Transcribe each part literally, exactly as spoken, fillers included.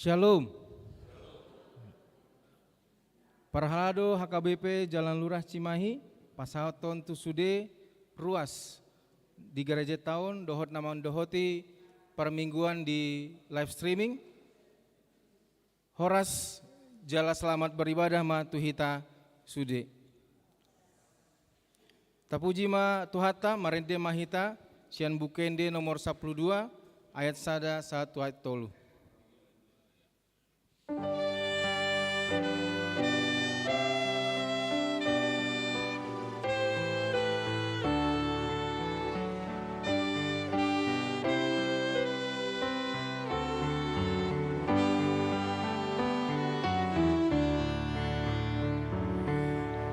Shalom. Parhalado H K B P Jalan Lurah Cimahi, pasahathon tu sude ruas di garejanta on, dohot na mandohoti parmingguan di live streaming. Horas jala selamat beribadah ma tu hita sude. Tapuji ma Tuhanta, marende ma hita sian Buku Ende nomor sampulu dua, ayat sada sahat tu ayat tolu.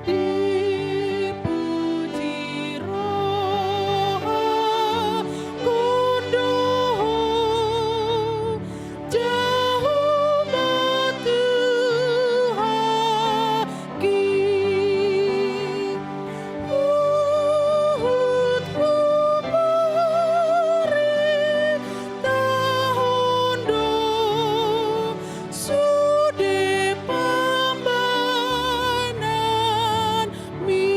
Dipuji roha kondo, Jahowa Tuhan. Huhut huparentahon do sude pambahenanmi.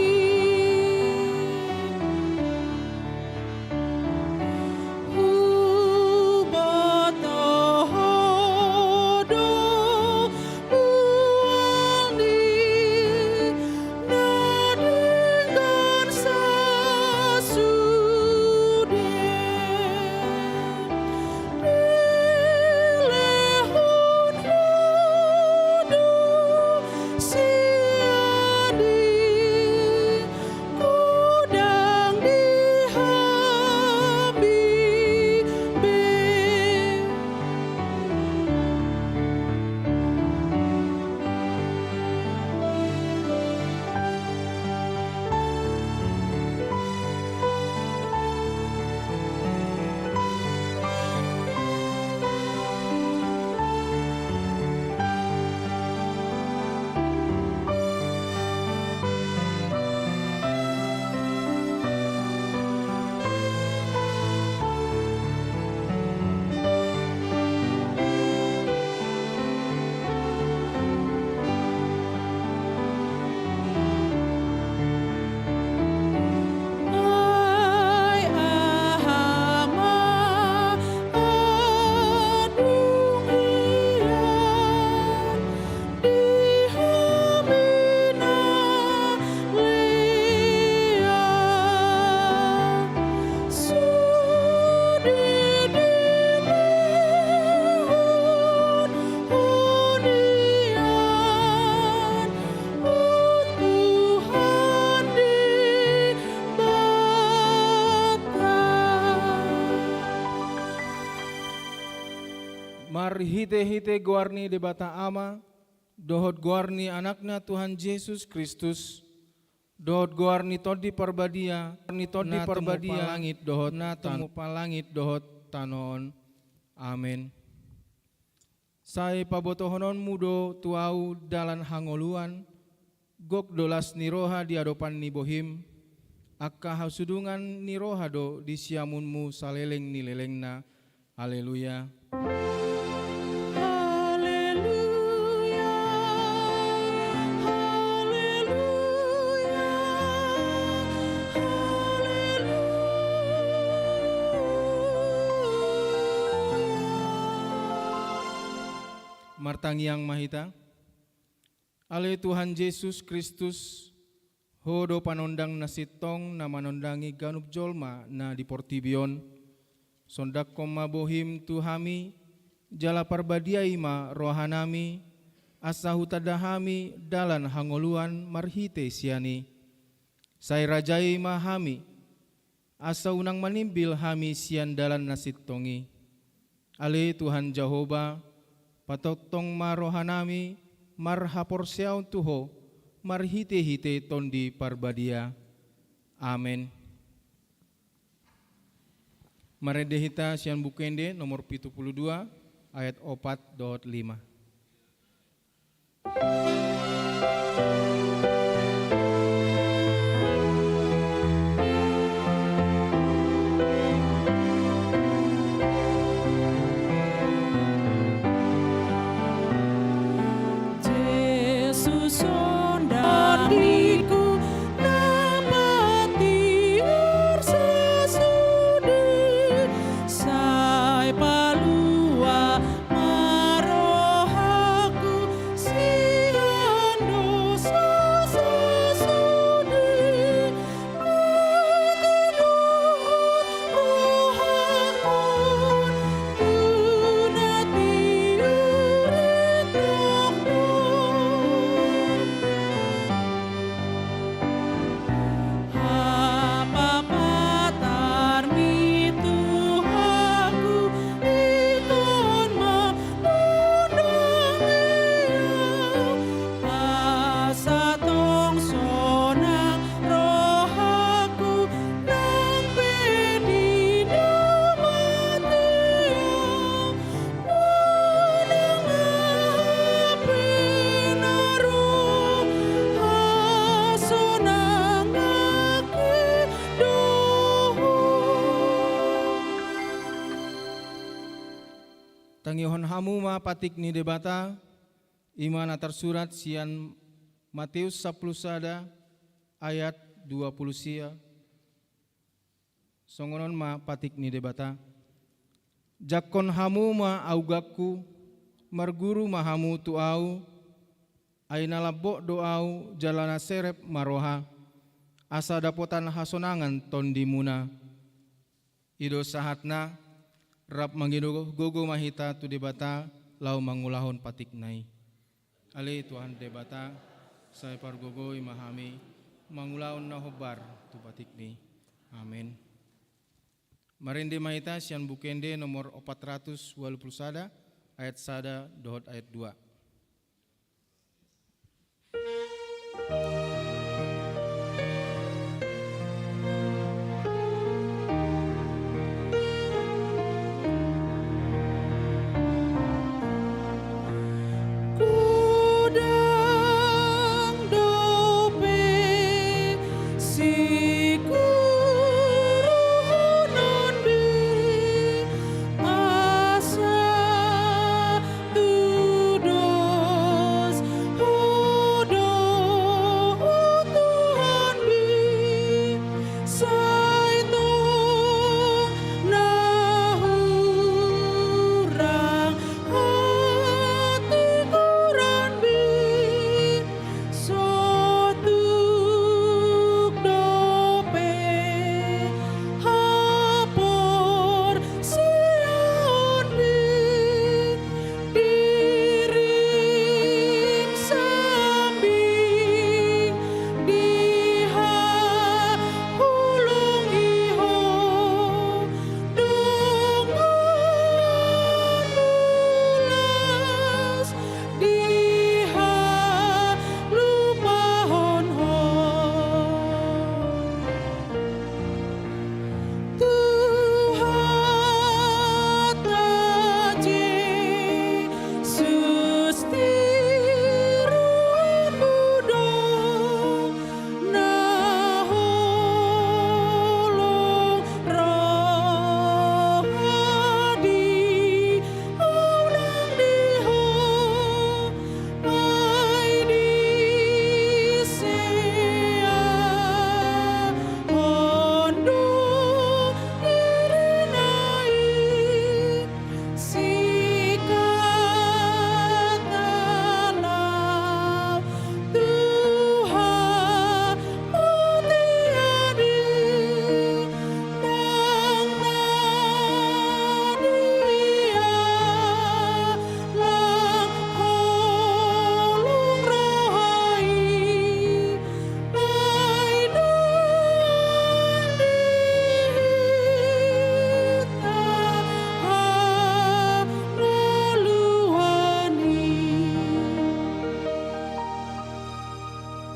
Hubata ho do mual ni na denggan sasude. Dilehon ho do sian i, godang di hami be. Ai aha ma adong ia di hami na lea, sude dilehon ho nian, o Tuhan Debata. Marhitehite goar ni Debata Ama, dohot goar ni Anakna Tuhan Jesus Kristus, dohot goar ni Tondi Parbadia, ni Tondi na Parbadia, tumompa langit dohot na tan- tumompa langit dohot tano on. Amen. Sai pabotohononmu do tu ahu dalan hangoluan, gok do las ni roha di adopan ni bohim, angka hasudungan ni roha do di siamunmu saleleng ni lelengna. Haleluya. Haleluya, haleluya, haleluya. Martangiang ma hita. Ale Tuhan Jesus Kristus, Ho do panondang na sintong na manondangi ganup jolma na di portibi on. Sondangkon ma bohim tu hami, jala parbadiai ma rohanami, asa hutanda hami dalan hangoluan marhite sian i. Sai rajai ma hami, asa unang manimbil hami sian dalan na sintong i. Ale Tuhan Jahowa, patongtong ma rohanami marhaporseaon tu Ho, marhitehite Tondi Parbadia. Amen. Marende hita sian Buku Ende nomor pitu pulu dua, ayat opat dohot lima. Tangihon hamu ma patik ni Debata, i ma na tarsurat sian Mateus sampulu sada ayat dua pulu sia. Songon on ma patik ni Debata. Jangkon hamu ma augangku, marguru ma hamu tu ahu, ai na lambok do ahu jala na serep ma roha, asa dapotan hasonangan tondimuna. I do sahatna, rap mangido gogo ma hita tu Debata, laho mangulahon patikna i. Ale Tuhan Debata, sai pargogoi ma hami, mangulahon na hombar tu patikmi. Amen. Marende ma hita sian Buku Ende nomor opat ratus walu pulu sada, ayat sada dohot ayat dua. Godang dope siguruhononmi, asa tudos ho do Tuhanmi, sai tong na hurang hatigoranmi, sotuk dope haporseaonmi, dirim sambing di haholongi ho, donganmu las di halupahon ho. Tuhanta Jesus, tiruonmu do na holong roha di unang di ho, ai diseahon do dirina i, singkat na laho tu hamutean i. Nang na di alang holong roha i, ai dohot di hita hangoluan i.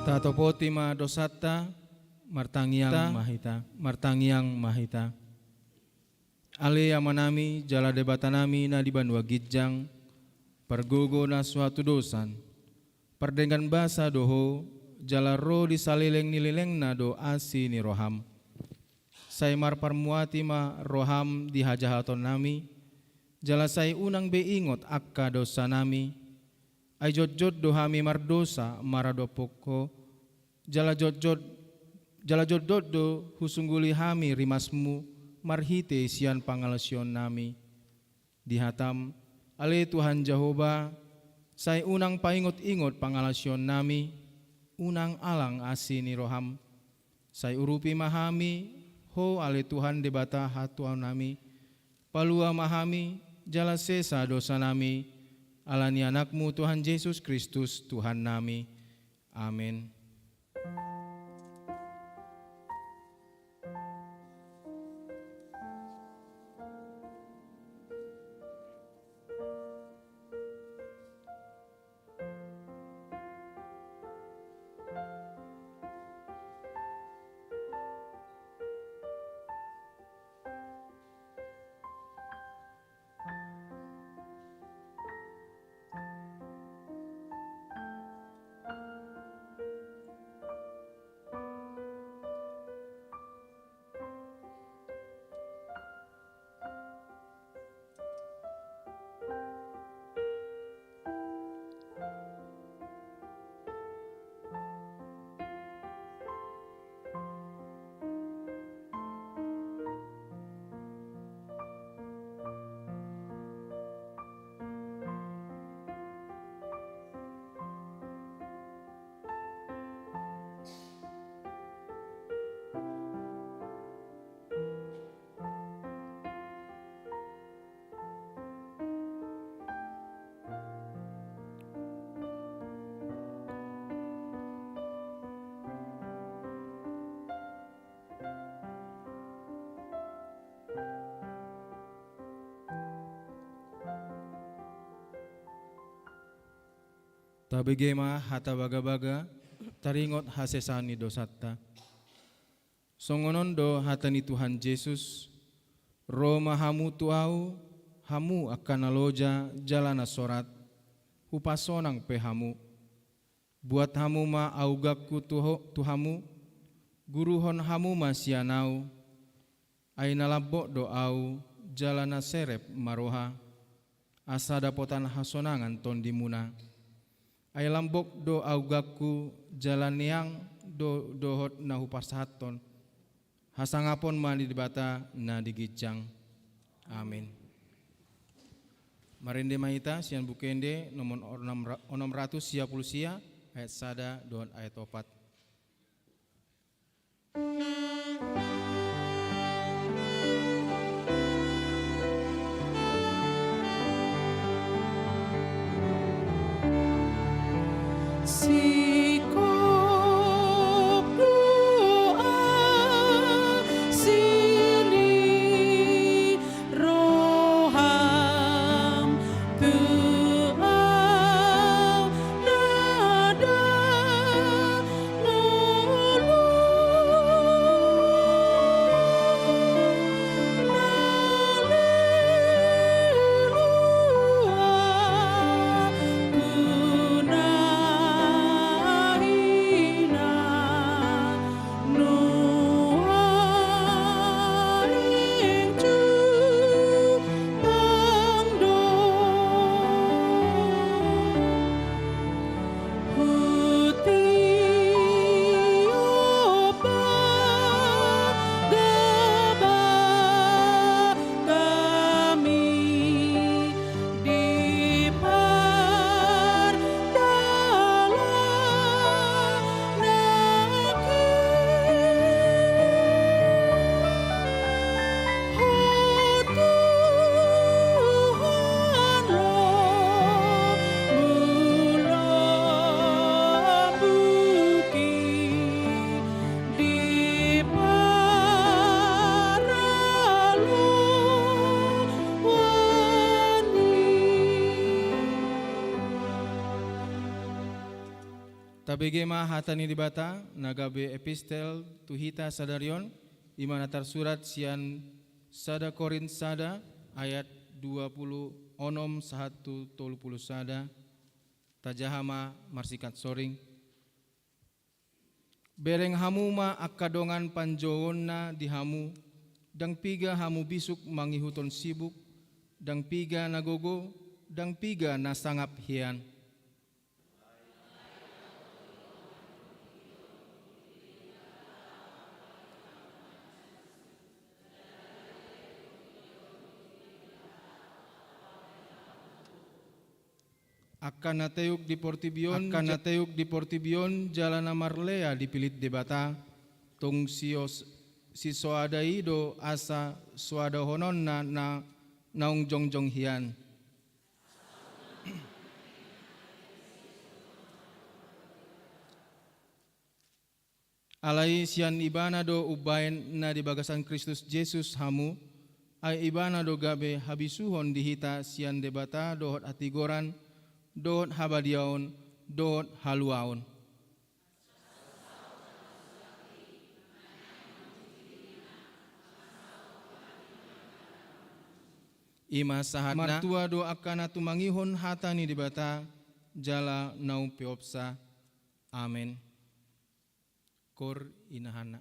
Tatopoti ma dosanta, martangiang ma hita, martangiang ma hita. Ale Amanami, jala Debatanami na di banua ginjang, pargogo na so hatudosan, pardenggan basa do Ho, jala ro di saleleng ni lelengna do asi ni roham. Sai marparmuati ma roham di hajahatonnami, jala sai unang be ingot angka dosanami, ai jotjot do hami mardosa maradophon Ho, jala jotjot, jala jotjot do husungguli hami rimasmu marhite sian pangalaosionnami. Di hatam, ale Tuhan Jahowa, sai unang paingot-ingot pangalaosionnami, unang alang asi ni roham. Sai urupi ma hami, Ho ale Tuhan Debata hatuaonnami, palua ma hami, jala sesa dosanami, ala ni Anakmu Tuhan Jesus Kristus, Tuhannami. Amen. Tabege ma hata bagabaga, taringot hasesaan ni dosanta. Songon on do hata ni Tuhan Jesus: Ro ma hamu tu Ahu, hamu angka na loja jala na sorat, Hupasonang pe hamu. Buat hamu ma augangku tu ho-, tu hamu, guruhon hamu ma sian Ahu, ai na lambok do Ahu jala na serep ma roha, asa dapotan hasonangan tondimuna. Ai lambok do augangku jala neang do dohot na hupasahathon. Hasangapon ma ni Debata na di ginjang. Amin. Marende ma hita sian Buku Ende nomor onom ra-, onom ratus sia pulu sia, ayat sada dohot ayat opat. Singkop do asi ni roham tu Ahu, na dalan Tabege ma hata ni Debata na gabe epistel tu hita sadari on, i ma na tarsurat sian sada Korint sada ayat dua pulu onom sahat tu tolu pulu sada. Tajaha ma marsingkat soring. Bereng hamu ma angka dongan panjouonna di hamu, ndang piga hamu bisuk mangihuthon sibuk, ndang piga na gogo, ndang piga na sangap hian. Angka na teuk di portibi on, angka na teuk di portibi on jala na marlea dipillit Debata, tung sios-, sisoada i do asa soadahononna na naung jongjong hian. Alai sian Ibana do umbahen na di bagasan Kristus Jesus hamu, ai Ibana do gabe habisuhon di hita sian Debata dohot hatigoran, dohot habadiaon, dohot haluaon. I ma sahatna. Martua do angka na tumangihon hata ni Debata, jala na umpeopsa. Amen. Koor inahanna.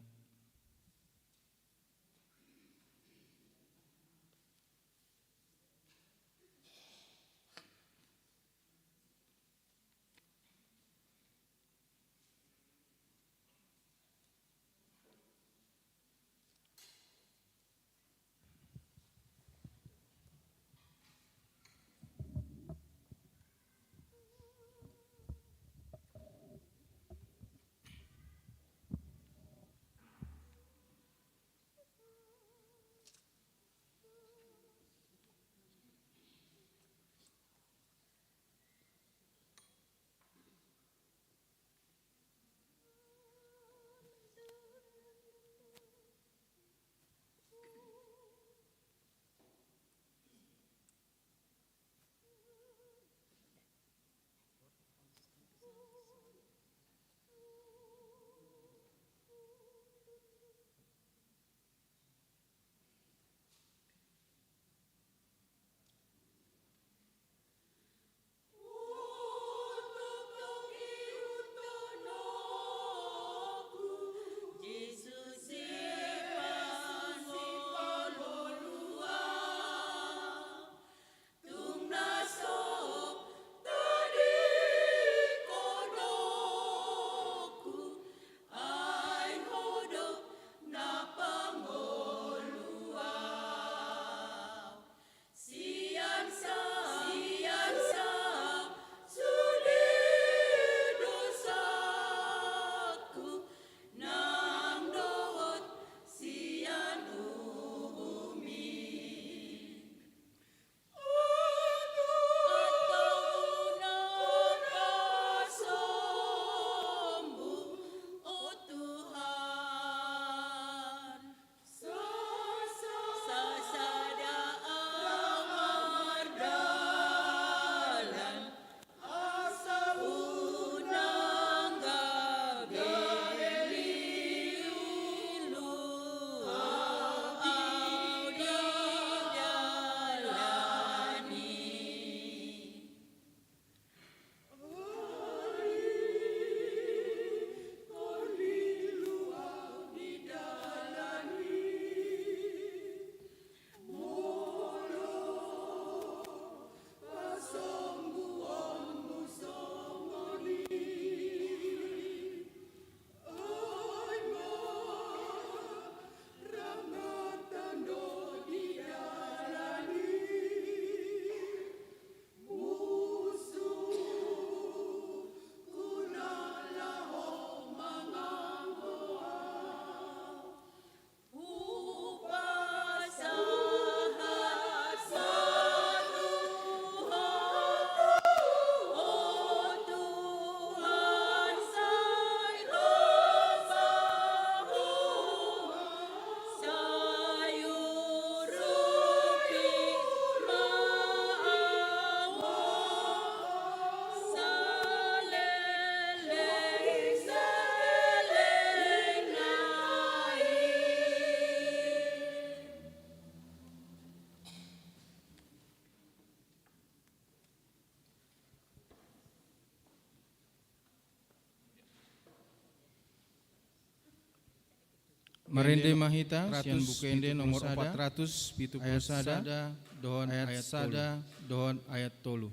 Marende ma hita sian Buku Ende nomor opat ratus pitu pulu sada, ayat sada dohot ayat sada tolu. Dohot ayat tolu.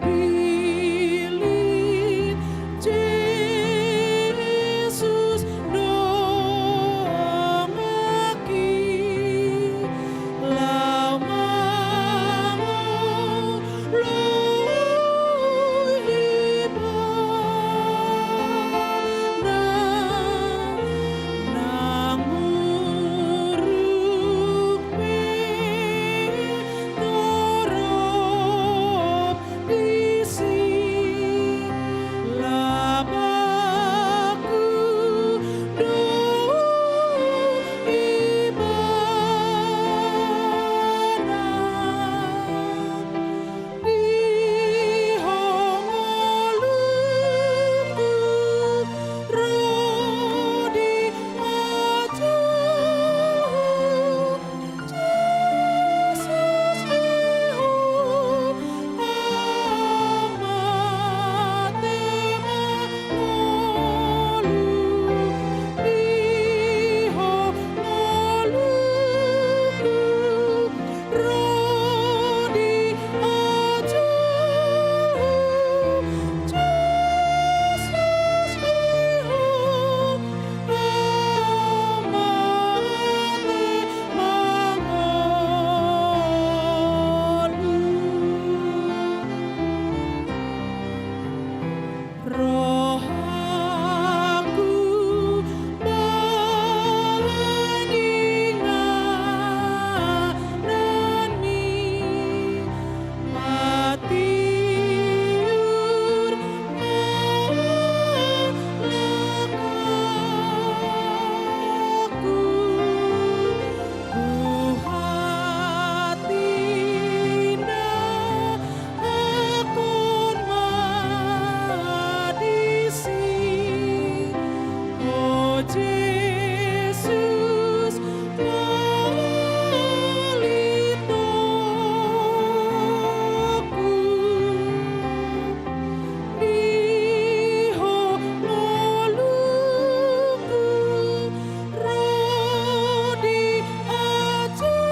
Hupilit Jesus donganki, laho mangolu ibana, nang muruk pe torop disi, laho mangolu ibana. Di ho ngolungku, ro di ajaranmu, Jesus, di ho amate mangolu, di ho ngolungku, ro di ajaranmu, Jesus, di ho amate mangolu. Rohangku mangingananmi, matiur halak aku. Huhatindangkon ma disi, o Jesus, palitonku. Di ho ngolungku, ro di ajaranmu,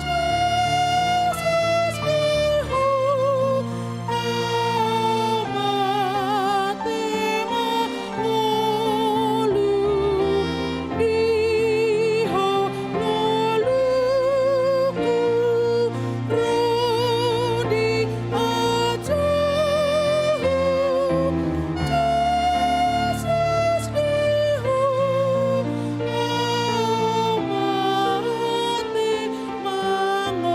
Jesus, di ho amate mangolu, di ho ngolungku, ro di ajaranmu, Jesus, di ho amate mangolu.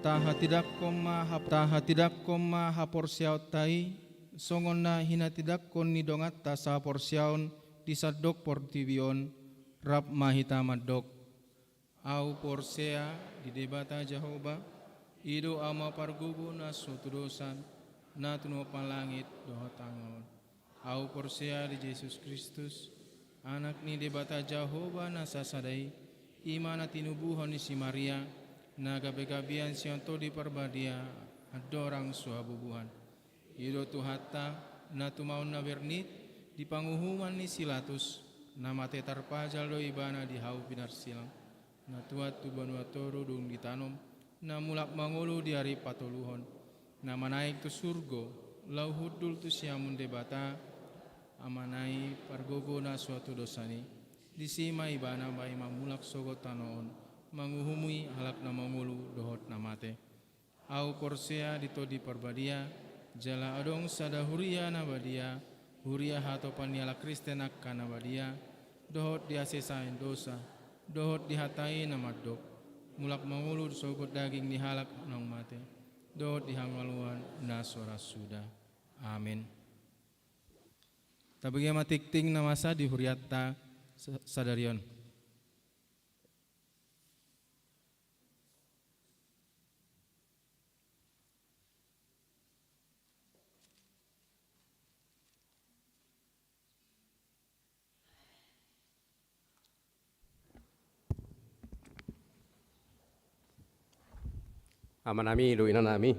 Tahatindangkon ma hap-, tahatindangkon ma haporseaonta i, songon na hinatindangkon ni donganta sahaporseaon di sandok portibi on. Rap ma hita mandok. Ahu porsea di Debata Jahowa, i do Ama pargogo na so tudosan, na tinuhomhon langit dohot tano on. Ahu porsea di Jesus Kristus, Anak ni Debata Jahowa na sasada i, i ma na tinubuhon ni si Maria, na gabegabean sian Tondi Parbadia, andorang so habubuhan. I do Tuhanta, na tumaon na bernit di panguhuman ni si Latus, na mate tarpajal do ibana di hau pinarsilang, na tuat tu banua toru dung ditanom, na mulak mangolu di ari patoluhon, na manaek tu surgo, laho hundul tu siamun Debata, Amana i pargogo na so tudosan i, disi ma ibana baen mamulak sogot tano on, manguhumi halak na mangolu dohot na mate. Ahu porsea di Tondi Parbadia, jala adong sada huria na badia, huria hatopan ni halak Kristen angka na badia, dohot di hasesaen dosa, dohot di hata i na mandok, mulak mangolu sogot daging ni halak naung mate, dohot di hangoluan na so ra suda. Amen. Tabege ma tingting na masa di hurianta sa-, sadari on. Amanami dohot inanami,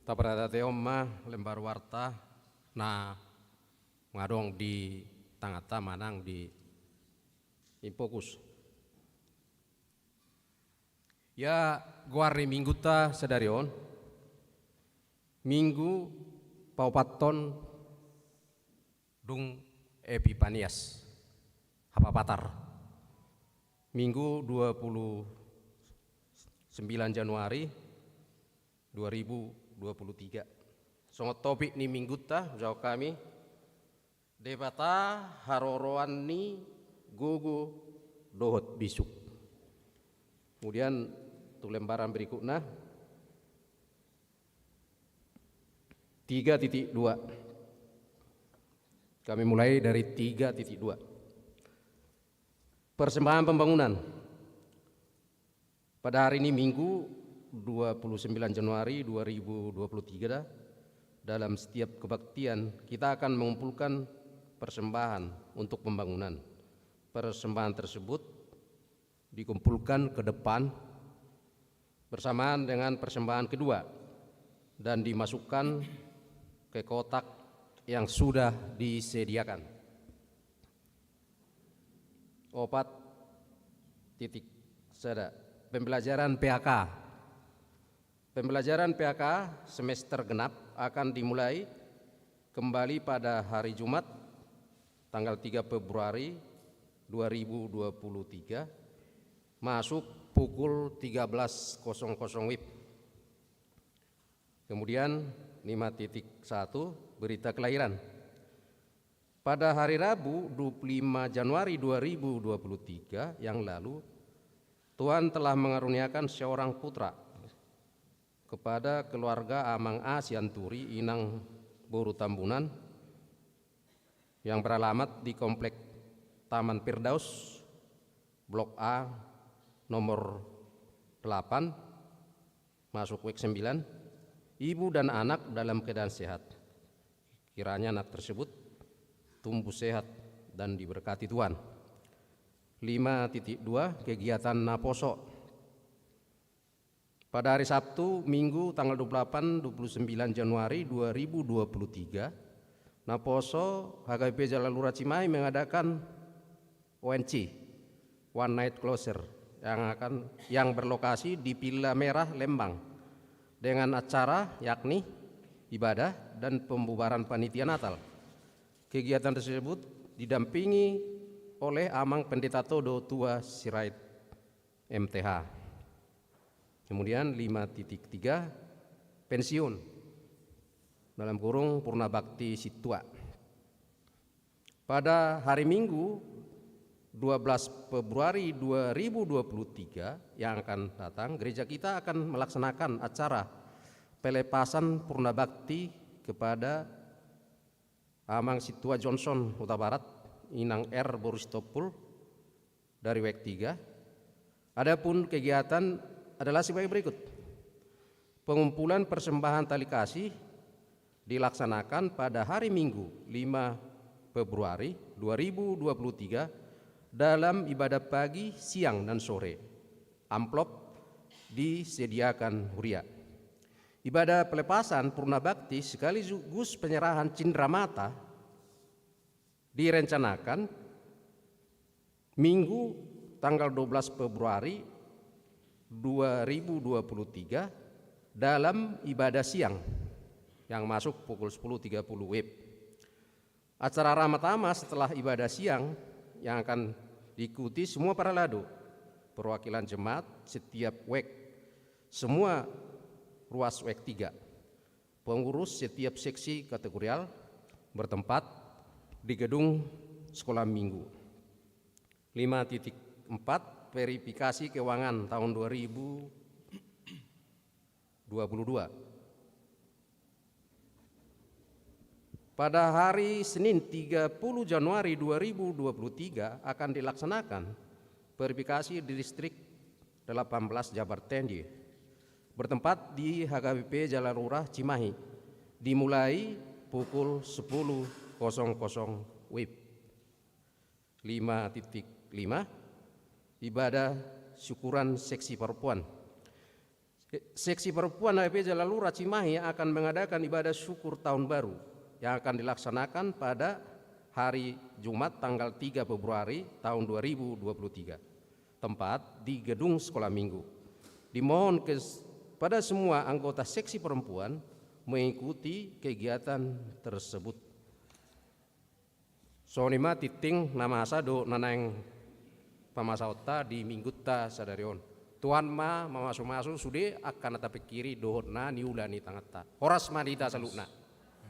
taparade on ma lembar warta na adong di tanganta manang di Infokus. Ia goar ni mingguta sadari on, Minggu paopathon dung Epipanias, Hapapatar, Minggu dua puluh sembilan Januari dua ribu dua puluh tiga. Songon topik ni mingguta hujahahon hami, Debata haroroan ni gogo dohot bisuk. Kemudian tu lembaran berikutna, tiga titik dua. Kami mulai dari tiga titik dua. Persembahan pembangunan. Pada hari ini Minggu dua puluh sembilan Januari dua ribu dua puluh tiga, dalam setiap kebaktian kita akan mengumpulkan persembahan untuk pembangunan. Persembahan tersebut dikumpulkan ke depan bersamaan dengan persembahan kedua dan dimasukkan ke kotak yang sudah disediakan. Opat titik sada. Pembelajaran P H K. Pembelajaran P H K semester genap akan dimulai kembali pada hari Jumat, tanggal tiga Februari dua ribu dua puluh tiga, masuk pukul tiga belas kosong kosong W I B. Kemudian, lima titik satu, berita kelahiran. Pada hari Rabu, dua puluh lima Januari dua ribu dua puluh tiga yang lalu, Tuhan telah mengaruniakan seorang putra kepada keluarga Amang A Sianturi, Inang Boru Tambunan, yang beralamat di Komplek Taman Firdaus, Blok A, nomor delapan, masuk W I B sembilan, ibu dan anak dalam keadaan sehat. Kiranya anak tersebut tumbuh sehat dan diberkati Tuhan. Lima titik dua, kegiatan naposo. Pada hari Sabtu, Minggu, tanggal dua puluh delapan, dua puluh sembilan Januari dua ribu dua puluh tiga, naposo H K B P Jalalura Cimahi mengadakan O N C, One Night Closer, yang akan, yang berlokasi di Villa Merah Lembang, dengan acara yakni ibadah dan pembubaran panitia Natal. Kegiatan tersebut didampingi oleh Amang Pendeta Todo Tua Sirait, M T H. Kemudian lima titik tiga, pensiun, dalam kurung Purna Bakti Sintua. Pada hari Minggu, dua belas Februari dua ribu dua puluh tiga yang akan datang, gereja kita akan melaksanakan acara pelepasan Purna Bakti kepada Amang Sintua Johnson Hutabarat, Inang R Boru Sitompul, dari W I B tiga. Adapun kegiatan adalah sebagai berikut. Pengumpulan persembahan tali kasih dilaksanakan pada hari Minggu, lima Februari dua ribu dua puluh tiga, dalam ibadah pagi, siang, dan sore. Amplop disediakan huria. Ibadah pelepasan Purna Bakti sekaligus penyerahan cindera mata direncanakan Minggu tanggal dua belas Februari dua ribu dua puluh tiga dalam ibadah siang yang masuk pukul sepuluh tiga puluh W I B. Acara Ramadhan setelah ibadah siang yang akan diikuti semua paralado, perwakilan jemaat setiap W E K, semua ruas W E K tiga, pengurus setiap seksi kategorial bertempat di gedung sekolah minggu. Lima titik empat, verifikasi keuangan tahun dua ribu dua puluh dua. Pada hari Senin tiga puluh Januari dua ribu dua puluh tiga akan dilaksanakan verifikasi di distrik delapan belas Jabar Tendian, bertempat di H K B P Jalalura Cimahi, dimulai pukul sepuluh kosong kosong W I B. Lima titik lima, ibadah syukuran seksi parompuan. Seksi Perempuan H P P Jalalura Cimahi akan mengadakan ibadah syukur tahun baru yang akan dilaksanakan pada hari Jumat tanggal tiga Februari tahun dua ribu dua puluh tiga. Tempat di gedung sekolah minggu. Dimohon kes-, pada semua anggota seksi perempuan mengikuti kegiatan tersebut. Songon i ma tingting na masa dohot na naeng pamasaonta di minggunta sadari on. Tuhan ma mamasumasu sude angka na tapingkiri dohot na niula ni tanganta. Horas ma di hita saluhutna.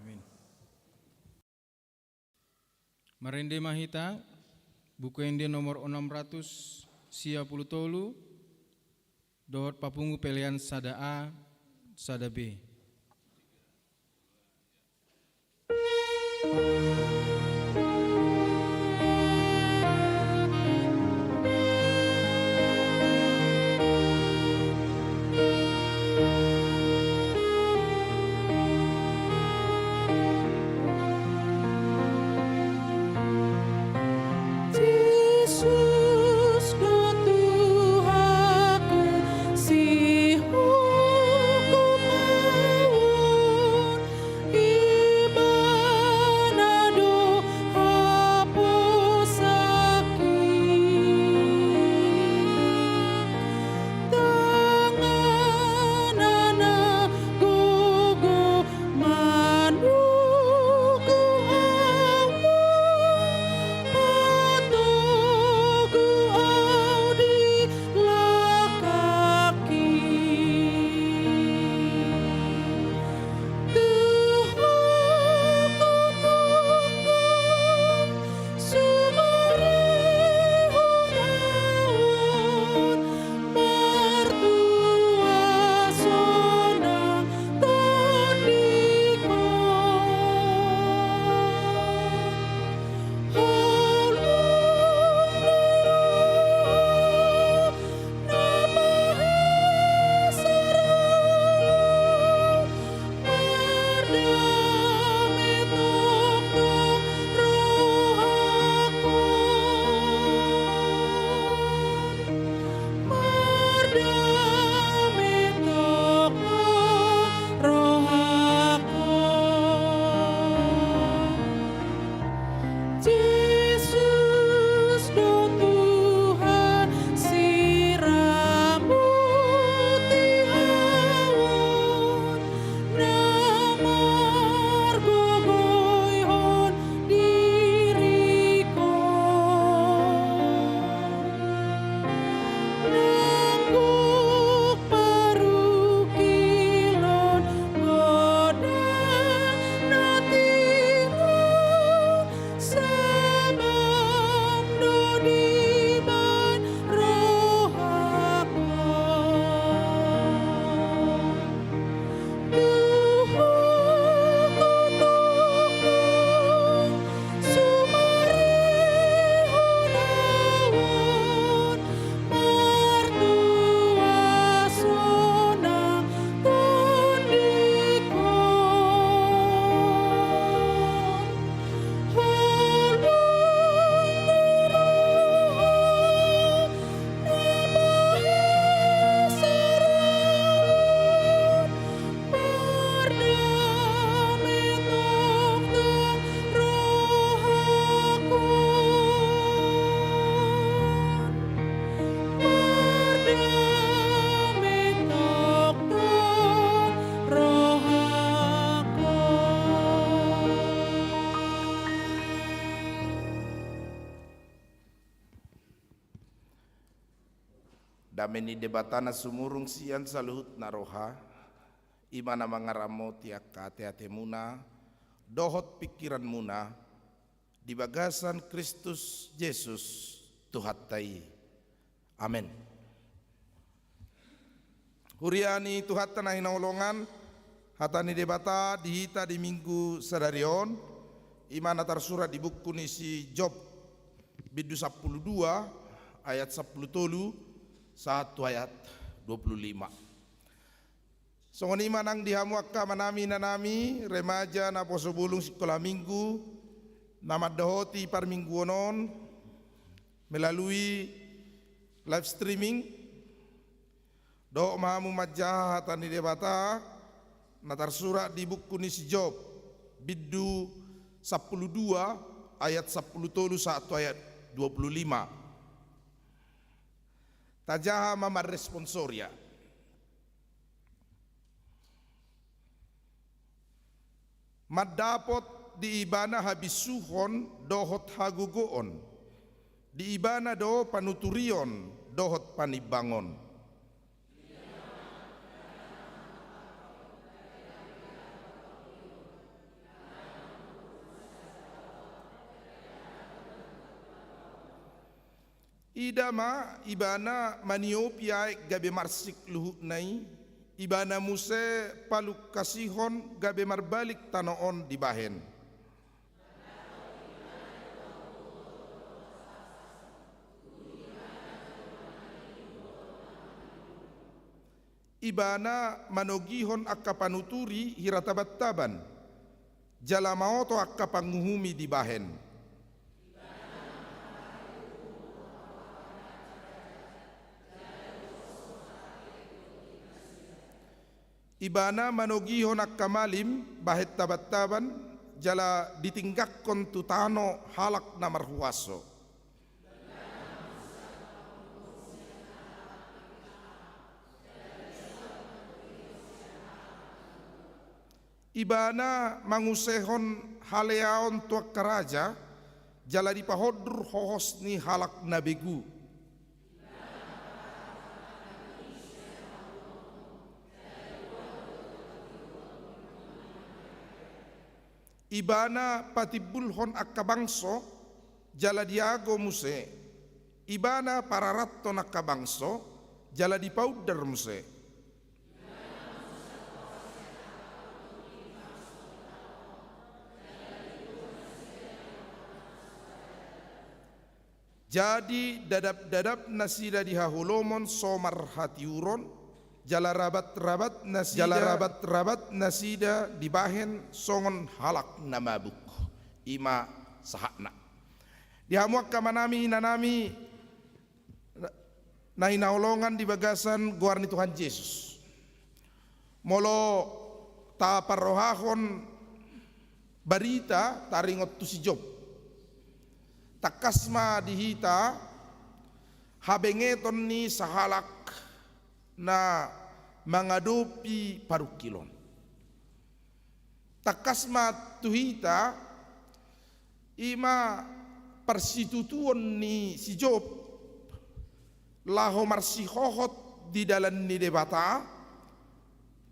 Amin. Marende ma hita, Buku Ende nomor enam ratus sia puluh tolu, dohot papungu pelean sada A, sada B. Jesus do Tuhanku, sihukum ahu on, Ibana do haposakhi. Tanganna na gogo manukuh ahu, patogu ahu di langkangki. Tuhanku Tuhanku, sumarihon ahu on, martua sonang tondingkon. Holong ni roha na pahesarohon, mardame tongtong rohakon. Mardame tongtong rohakon. Jesus do Tuhan, siramoti ahu on, na margogoihon diringkon. Nanggo parungkilon godang na tiur on, sabam do dibahen rohakon. Tuhanku Tuhanku, sumarihon ahu on, martua sonang tondingkon. Holong ni roha na pahesarohon, mardame tongtong rohakon. Mardame tongtong rohakon. Dame ni Debata na sumurung sian saluhutna roha, i ma na mangaramoti angka ateatemuna dohot pingkiranmuna di bagasan Kristus Jesus Tuhanta i. Amen. Huria ni Tuhanta na hinaholongan, hata ni Debata di hita di Minggu sadari on, i ma na tarsurat di buku ni si Job, bindu sampulu dua, ayat sampulu tolu, sahat tu ayat dua pulu lima. Songon i ma nang di hamu angka amanami, inanami, remaja, naposo bulung, sikola minggu, na mandohoti parmingguon on melalui live streaming, Dohot ma hamu manjaha hata ni Debata na tarsurat di buku ni si Job, bindu sampulu dua ayat sampulu tolu sahat tu ayat dua pulu lima. Tajaha ma marresponsoria. Mandapot di Ibana habisuhon dohot hagogoon, di Ibana do panuturion dohot panimbangon. Ida ma, Ibana maniopi aek gabe marsik luhutna i, Ibana muse palungkasihon gabe marbalik tano on dibahen. Ibana manogihon angka panuturi hira tabantaban, jala maoto angka panguhumi dibahen. Ibana manogihon angka malim bahen tabantaban, jala ditinggangkon tu tano halak na marhuaso. Ibana manguasehon haleaon tu angka raja, jala dipahondur hohos ni halak na begu. Ibana patimbulhon angka bangso, jala diago muse. Ibana pararathon angka bangso, jala dipaundar muse. Jadi dadapdadap nasida di haholomon so marhatiuron, jala rabatrabat nasida, jala rabatrabat nasida dibahen songon halak na mabuk. I ma sahatna. Di hamu angka amanami, inanami, na hinaholongan di bagasan goar ni Tuhan Jesus. Molo taparrohahon barita taringot tu si Job, tangkas ma di hita habengeton ni sahalak na mangadopi parungkilon. Tangkas ma tu hita, i ma parsitutuon ni si Job laho marsihohot di dalan ni Debata,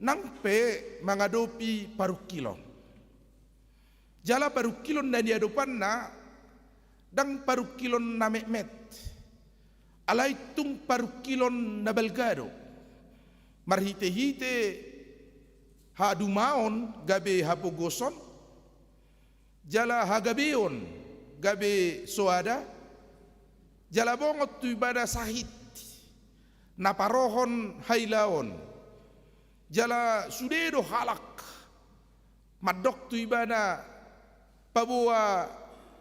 nang pe mangadopi parungkilon. Jala parungkilon na niadopanna ndang parungkilon na metmet, alai tung parungkilon na balga do. Marhitehite hadumaon gabe hapogoson, jala hagabeon gabe soada, jala bongot tu ibana sahit na parohon hailaon, jala sude do halak mandok tu ibana, paboa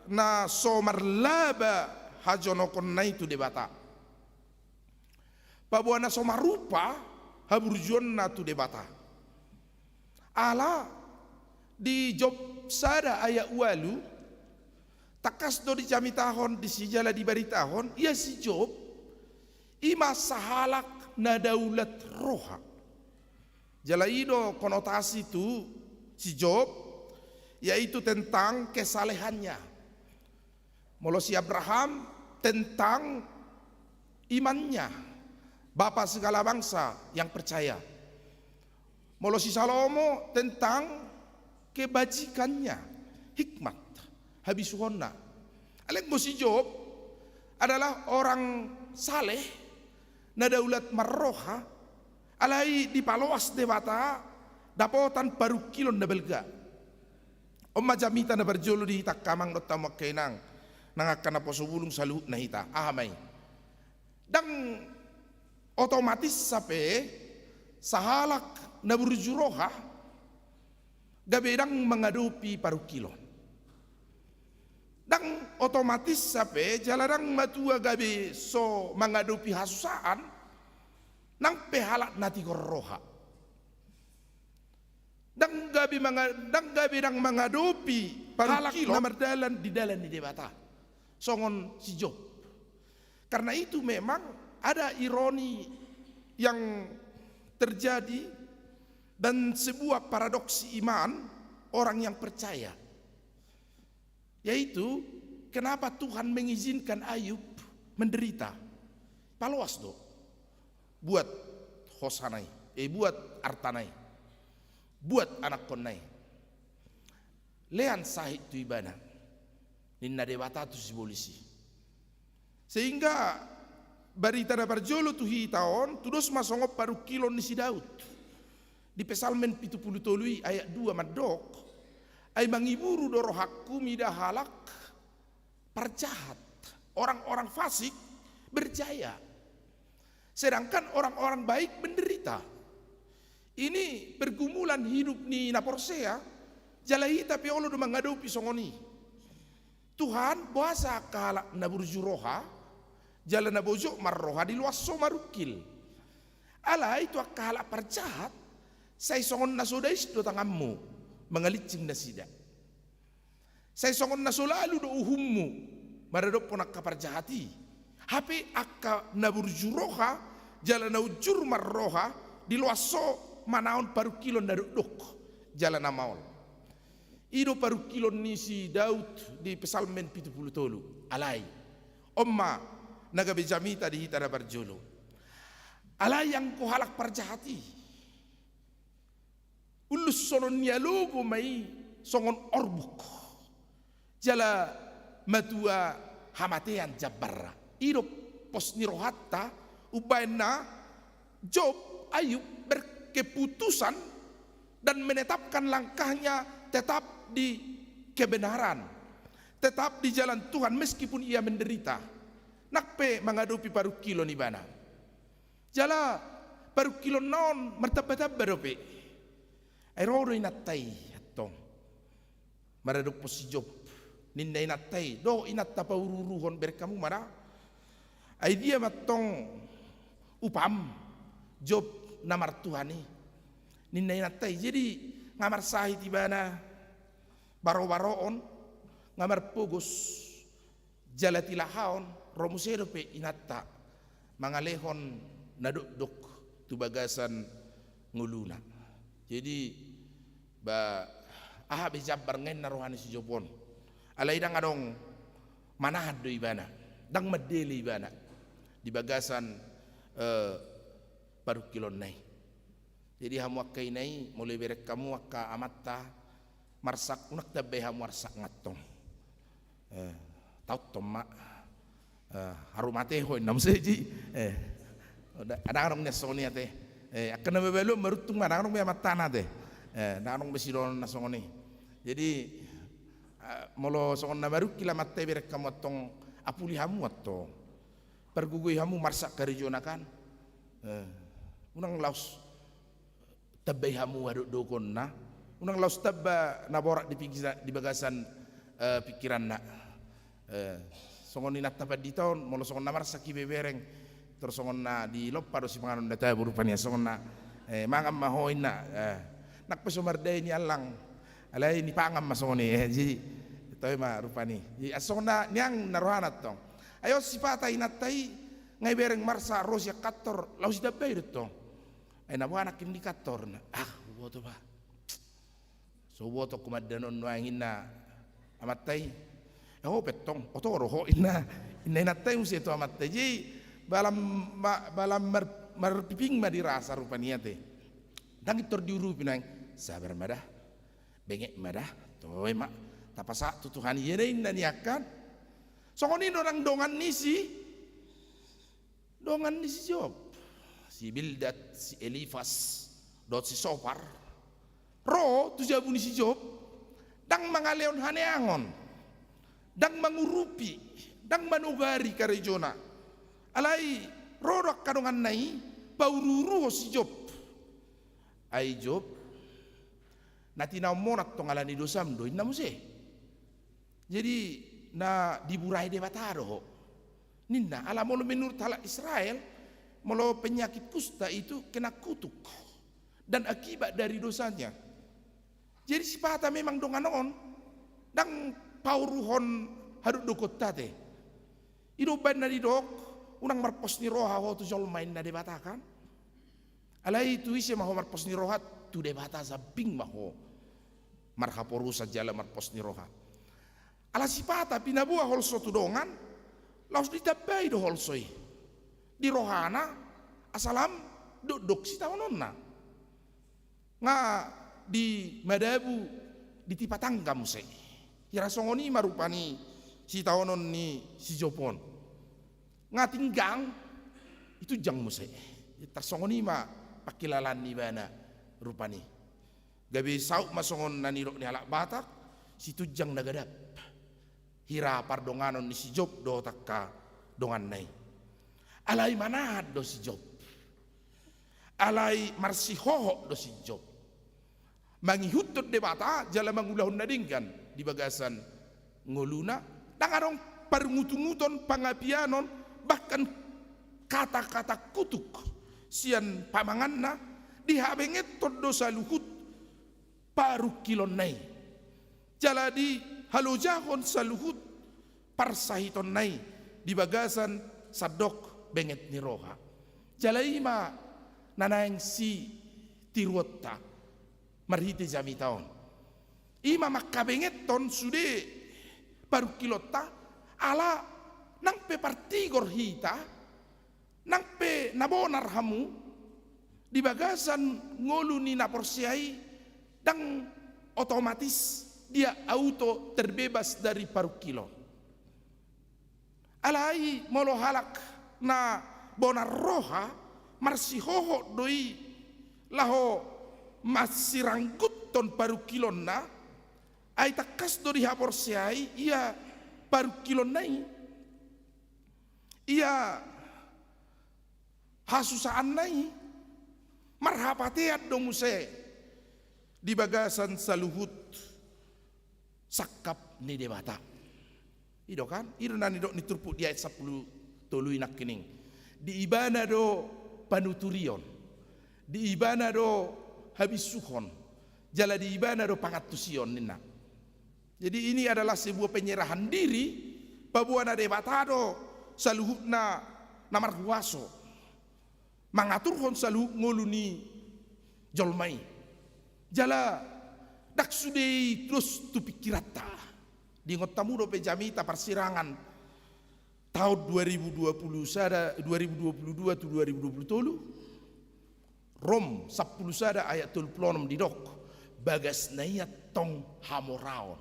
na so marlaba hajonokonna i tu Debata, paboa na so marupa haburjuonna tu Debata. Ala di Job sada ayat ualu, tangkas do dijamitahon disi jala dibaritahon, ia si Job i ma sahalak na daulat roha. Jala i do konotasi tu si Job, yaitu tentang kesalehannya. Molo si Abraham, tentang imannya, bapa segala bangsa yang percaya. Molo si Salomo, tentang kebajikannya, hikmat, habisuhonna. Alai anggo si Job adalah orang saleh, na daulat marroha, alai dipaloas Debata dapotan parungkilon na balga. On ma jamita na parjolo di hita angka amang dohot hamu angka inang, nang angka naposo bulung saluhutna hita. Aha ma i? Ndang otomatis hape sahalak na burju roha gabe ndang mangadopi parungkilon. Ndang otomatis hape jala ndang matua gabe so mangadopi hasusaan, Nang pe halak na tigor roha, ndang gabe manga-, ndang gabe ndang mangadopi halak na mardalan di dalan ni Debata songon si Job. Karena itu memang ada ironi yang terjadi dan sebuah paradoks iman orang yang percaya. Yaitu, kenapa Tuhan mengizinkan Ayub menderita? Paloas do buat hosana i, eh, buat artana i, buat anakkonna i. Lean sahit tu ibana, ninna Debata tu sibolis i. Sehingga barita na parjolo tu hita on, tudos ma songon parungkilon ni si Daud. Di Psalmen pitu pulu tolu i ayat dua mandok, ai mangiburu do rohangku mida halak parjahat, orang-orang fasik berjaya. Sedangkan orang-orang baik menderita. Ini pergumulan hidup ni na porsea, jala hita pe olo do mangadopi songon i. Tuhan, boasa angka halak na burju roha, jala na bojok marroha diloas Ho marungkil? Alai tu angka halak parjahat, sai songon na so dais do tanganMu mangalincing nasida. Sai songon na so lalu do uhumMu maradophon angka parjahat i. Hape angka na burju roha, jala na unjur marroha, diloas Ho manaon parungkilon na dokdok jala na maol. I do parungkilon ni si Daud di Psalmen pitu pulu tolu. Alai, on ma na gabe jamita di hita na parjolo. Alai anggo halak parjahat i, ullus songon ni alogo ma i songon orbuk, jala matua hamatean jambarna. I do pos ni rohanta, umbahen na Job, Ayub berkeputusan dan menetapkan langkahnya tetap di kebenaran, tetap di jalan Tuhan meskipun ia menderita. Nang pe mangadopi parungkilon ibana. Jala parungkilonna on martamba-tamba dope. Ai ro do inanta i antong maradophon si Job. Ninna inanta i, dohot inanta pauru-uruhon, bereng hamu ma da. Ai dia ma antong upam, Job na martuhan i? Ninna inanta i. Jadi nga marsahit ibana baro-baroon, nga marpogos jala tilahaon, ro muse dope inanta mangalehon na dokdok tu bagasan ngoluna. Jadi, ba, aha be jambar nga ninna roha ni si Job on. Alai ndang adong manahan do ibana, ndang mandele ibana di bagasan, eh, parungkilonna i. Jadi hamu angka ina i, molo ibereng hamu angka amanta marsak, unang tambai hamu arsak nga antong. Eh, taothon ma. Eh, haru mate ho, ninna muse i. Eh, ndang adong nian songon i ate. Eh, angka na mabalu maruntung ma, ndang adong be amantana ate. Eh, ndang adong be sidohonon na songon i. Jadi, eh, molo songon na marungkil amanta ibereng hamu antong, apuli hamu antong. Pargogoi hamu marsak karejona kan. Eh, unang laos tambai hamu hadokdokonna. Unang laos tamba na borat di pingkisa-, di bagasan, eh, pingkiranna. Eh, songon inanta pandita on, molo songon na marsak ibereng, tor songon na dilompa do sipanganon na tabo rupani, songon na, eh, mangan ma ho ninna, eh, nang pe so mardai ni allang, alai nipangan ma songon i, eh, jadi, toe ma rupani. Jadi, songon na nian ninna rohana antong. Ai on sipata inanta i, nga ibereng marsak ro sian kantor, laos itambai do antong. Ai na boha nangkin di kantor, ninna. Ah, huboto bah. So huboto ho mandanon nuaeng, ninna amanta i. Eh, ho pe antong, oto do ho, ninna, ninna inanta i muse tu amanta i. Jadi, balam, ma-, balam mar-, marpiping ma dirasa rupani ate. Ndang pintor diurupi nuaeng. Sabar ma da. Benget ma da. Toe ma. Tapasahat tu Tuhan i, ninna nian kan. Songon i do nang dongan ni si Dongan ni si Job, si Bildad, si Elifas, dohot si Sopar, ro tu jabu ni si Job, ndang mangalehon haneangon, ndang mangurupi, ndang manobari karejona. Alai ro do angka donganna i, pauru-uruhon si Job. Ai Job, na tinaonmon antong ala ni dosam do, ninna muse. Jadi, na diburai Debata do ho. Ninna, ala molo menurut halak Israel, Molo penyakit kusta itu kena kutuk dan akibat dari dosanya. Jadi sipata memang dongan on ndang pauruhon hadokdokonta te. I do umbaen na didok, unang marpos ni roha ho tu jolma, ninna Debata kan. Alai tu ise ma ho marpos ni roha? Tu Debata jambing ma ho marhaporusan jala marpos ni roha. Ala sipata pinaboa holso tu dongan, laos ditambai do holso i di rohana, asa lam dokdok sitaononna. Nga di madabu ditipa tangga muse. Hira songon i ma rupani sitaonon ni si Job on. Nga tinggang, itunjang muse. Tarsongon i ma pangkilalaan ni ibana rupani. Gabe saut ma songon na nidok ni halak Batak, situnjang na gadap. Hira pardonganon ni si Job dohot angka donganna i. Alai manahan do si Job. Alai marsihohot do si Job. Mangihuthon Debata jala mangulahon na denggan di bagasan ngoluna, ndang adong parungutunguton, pangapianon, bahkan kata-kata kutuk sian pamanganna, dihabengethon do saluhut parungkilonna i. Jala dihalojahon saluhut parsahitonna i di bagasan sandok benget ni roha. Jala i ma na naeng sitiruonta marhite jamita on. I ma manghabengethon sude parungkilonta, ala nang pe partigor hita, nang pe na bonar hamu, di bagasan ngolu ni na porsea i ndang otomatis dia auto terbebas dari parungkilon. Alai molo halak na bonar roha, marsihohot do i laho mansirangguthon parungkilonna, ai tangkas do dihaporseai ia parungkilonna i, ia hasusaanna i, marhapatean do muse di bagasan saluhut sangkap ni Debata. I do kan, i do na nidok ni turpuk di ayat sampulu tolu i nangkining. Di Ibana do panuturion, di Ibana do habisuhon, jala di Ibana do pangantusion ninna. Jadi ini adalah sebuah penyerahan diri, paboa na Debata do saluhutna na marhuaso mangaturhon saluhut ngolu ni jolma i. Jala ndang sude i dos tu pingkiranta. Diingot hamu dope jamita parsirangan taon dua ribu dua puluh sada, dua ribu dua puluh dua tu dua ribu dua puluh tolu? Rom sampulu sada ayat tolu pulu onom didok, bagasna i antong hamoraon,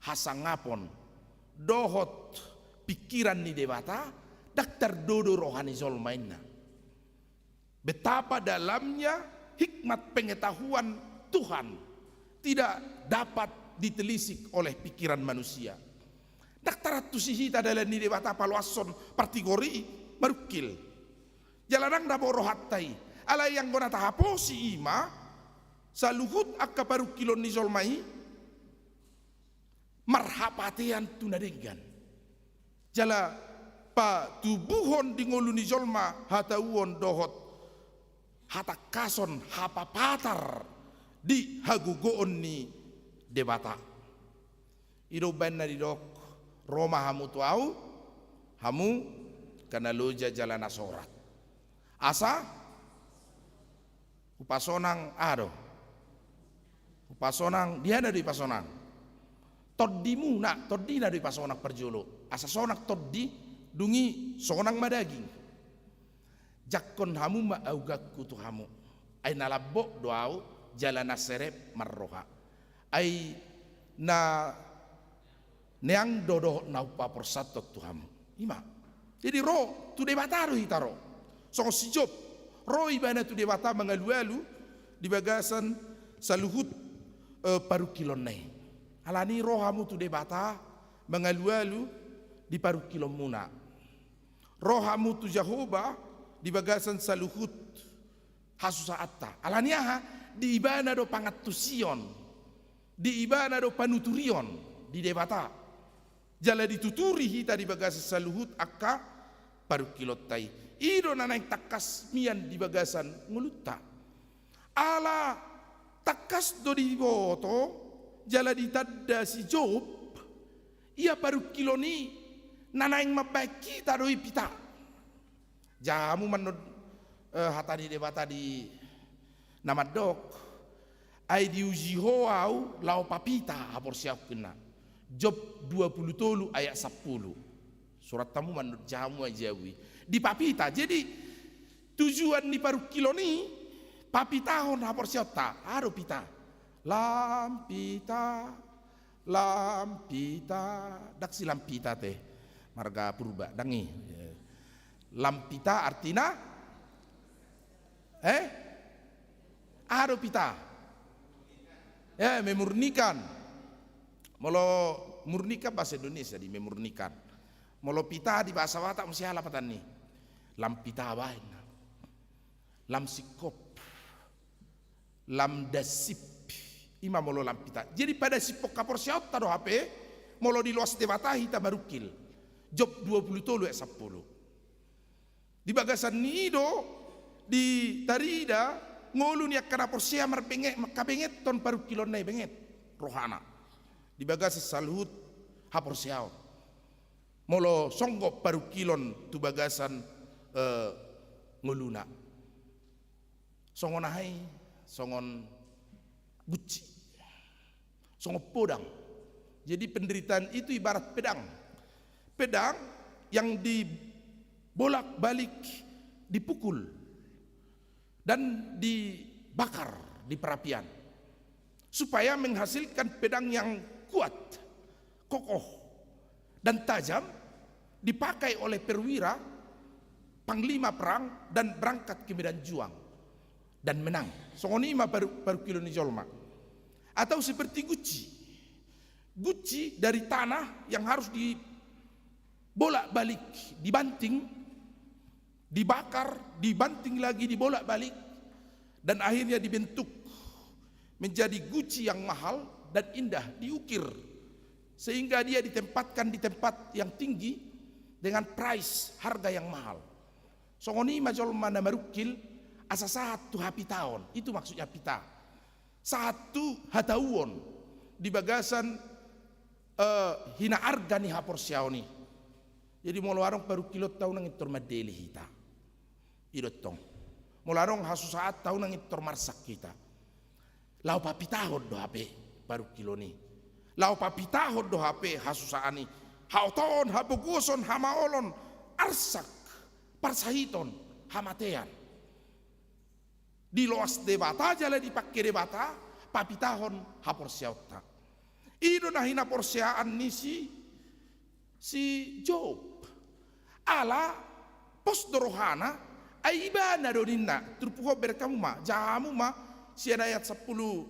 hasangapon dohot pingkiran ni Debata, ndang tardodo roha ni jolma inna. Betapa dalamnya hikmat pengetahuan Tuhan, tidak dapat ditelisik oleh pikiran manusia. Ndang tarantusi hita dalan ni Debata paloashon partigor i marungkil. Jala ndang dabo rohanta i. Alai anggo na tahaposi i ma, saluhut angka parungkilon ni jolma i marhapatean tu na denggan. Jala patubuhon di ngolu ni jolma hatauon dohot hatangkason, hapapatar di hagogoon ni Debata. I do umbaen na didok, ro ma hamu tu ahu, hamu angka na loja jala na sorat. Asa hupasonang aha do? Hupasonang, dia na do ipasonang? Tondimuna, tondina do ipasonang parjolo. Asa sonang tondi, dung i sonang ma daging. Jangkon hamu ma augangku tu hamu. Ai na lambok do ahu, jala na serep marroha. Ai na neang do dohot na hupaporsanhon tu hamu. I ma. Jadi ro, tu Debata do hita ro. Songon si Job, ro ibana tu Debata mangalualu di bagasan saluhut, eh, parungkilonna i. Alani ro hamu tu Debata mangalualu di parungkilonmuna. Ro hamu tu Jahowa di bagasan saluhut hasusahanta. Alani aha? Di ibana do pangantusion, di ibana do panuturion, di Debata. Jala dituturi hita di bagasan saluhut angka parungkilonta i. I do na naeng tangkas mian di bagasan ngolunta. Ala tangkas do diboto jala ditanda si Job, ia parungkilon i na naeng mambahen hita do i pita. Jamu mandok, eh, hata ni Debata di na mandok, ai diuji ho au laho papita haporseaonku, ninna. Job dua pulu tolu ayat sampulu. Surat hamu mandok jamu ai jabu i. Dipapita. Jadi tujuan ni parungkilon i papitahon haporseaonta. Aha do pita? Lam pita, lam pita. Ndang si lam pita te marga Purba, ndang i. Lam pita artina, eh? Aha do pita? Eh, memurnikan. Molo murnikan bahasa Indonesia di memurnikan. Molo pita di bahasa Batak muse aha lapatanna i? Lam pita baen. Lam singkop. Lam dasip. I ma molo lam pita. Jadi padasiphon haporseaonta do hape molo diloas Debata hita marungkil. Job dua pulu tolu ayat sampulu. Di bagasan ni i do ditarida ngolu ni angka na porsea marbenge-, mangkabengeton parungkilonna i, benget rohana di bagasan saluhut haporseaon. Molo songgop parungkilon tu bagasan, eh, ngoluna. Songon aha i? Songon gunci. Songon podang. Jadi penderitaan itu ibarat pedang. Pedang yang dibolak-balik, dipukul, dan dibakar di perapian. Supaya menghasilkan pedang yang kuat, kokoh, dan tajam, dipakai oleh perwira, panglima perang, dan berangkat ke medan juang dan menang. Songon i ma paru-, parungkilon ni jolma. Atau seperti gunci. Gunci dari tanah yang harus dibolak-balik, dibanting, dibakar, dibanting lagi, dibolak-balik, dan akhirnya dibentuk menjadi gunci yang mahal dan indah, diukir, sehingga dia ditempatkan di tempat yang tinggi dengan price, harga yang mahal. Songon i ma jolma na marungkil asa sahat tu hapitaon, itu maksudnya pita. Sahat tu hatauon di bagasan, eh, hinaarga ni haporseaon i. Jadi molo adong parungkilonta, unang intor mandele hita. I do tong. Molo adong hasusaanta, unang intor marsak hita. Laho papitahon do hape parungkilon i. Laho papitahon do hape hasusaan i. Haotoon, hapogoson, hamaolon, arsak, parsahiton, hamatean. Diloas Debata jala dipangke Debata papitahon haporseaonta. I do na hinaporseaan ni si, si Job. Ala pos do rohana, ai ibana do ninna. Turpuk on, bereng hamu ma, jaha hamu ma, sian ayat sampulu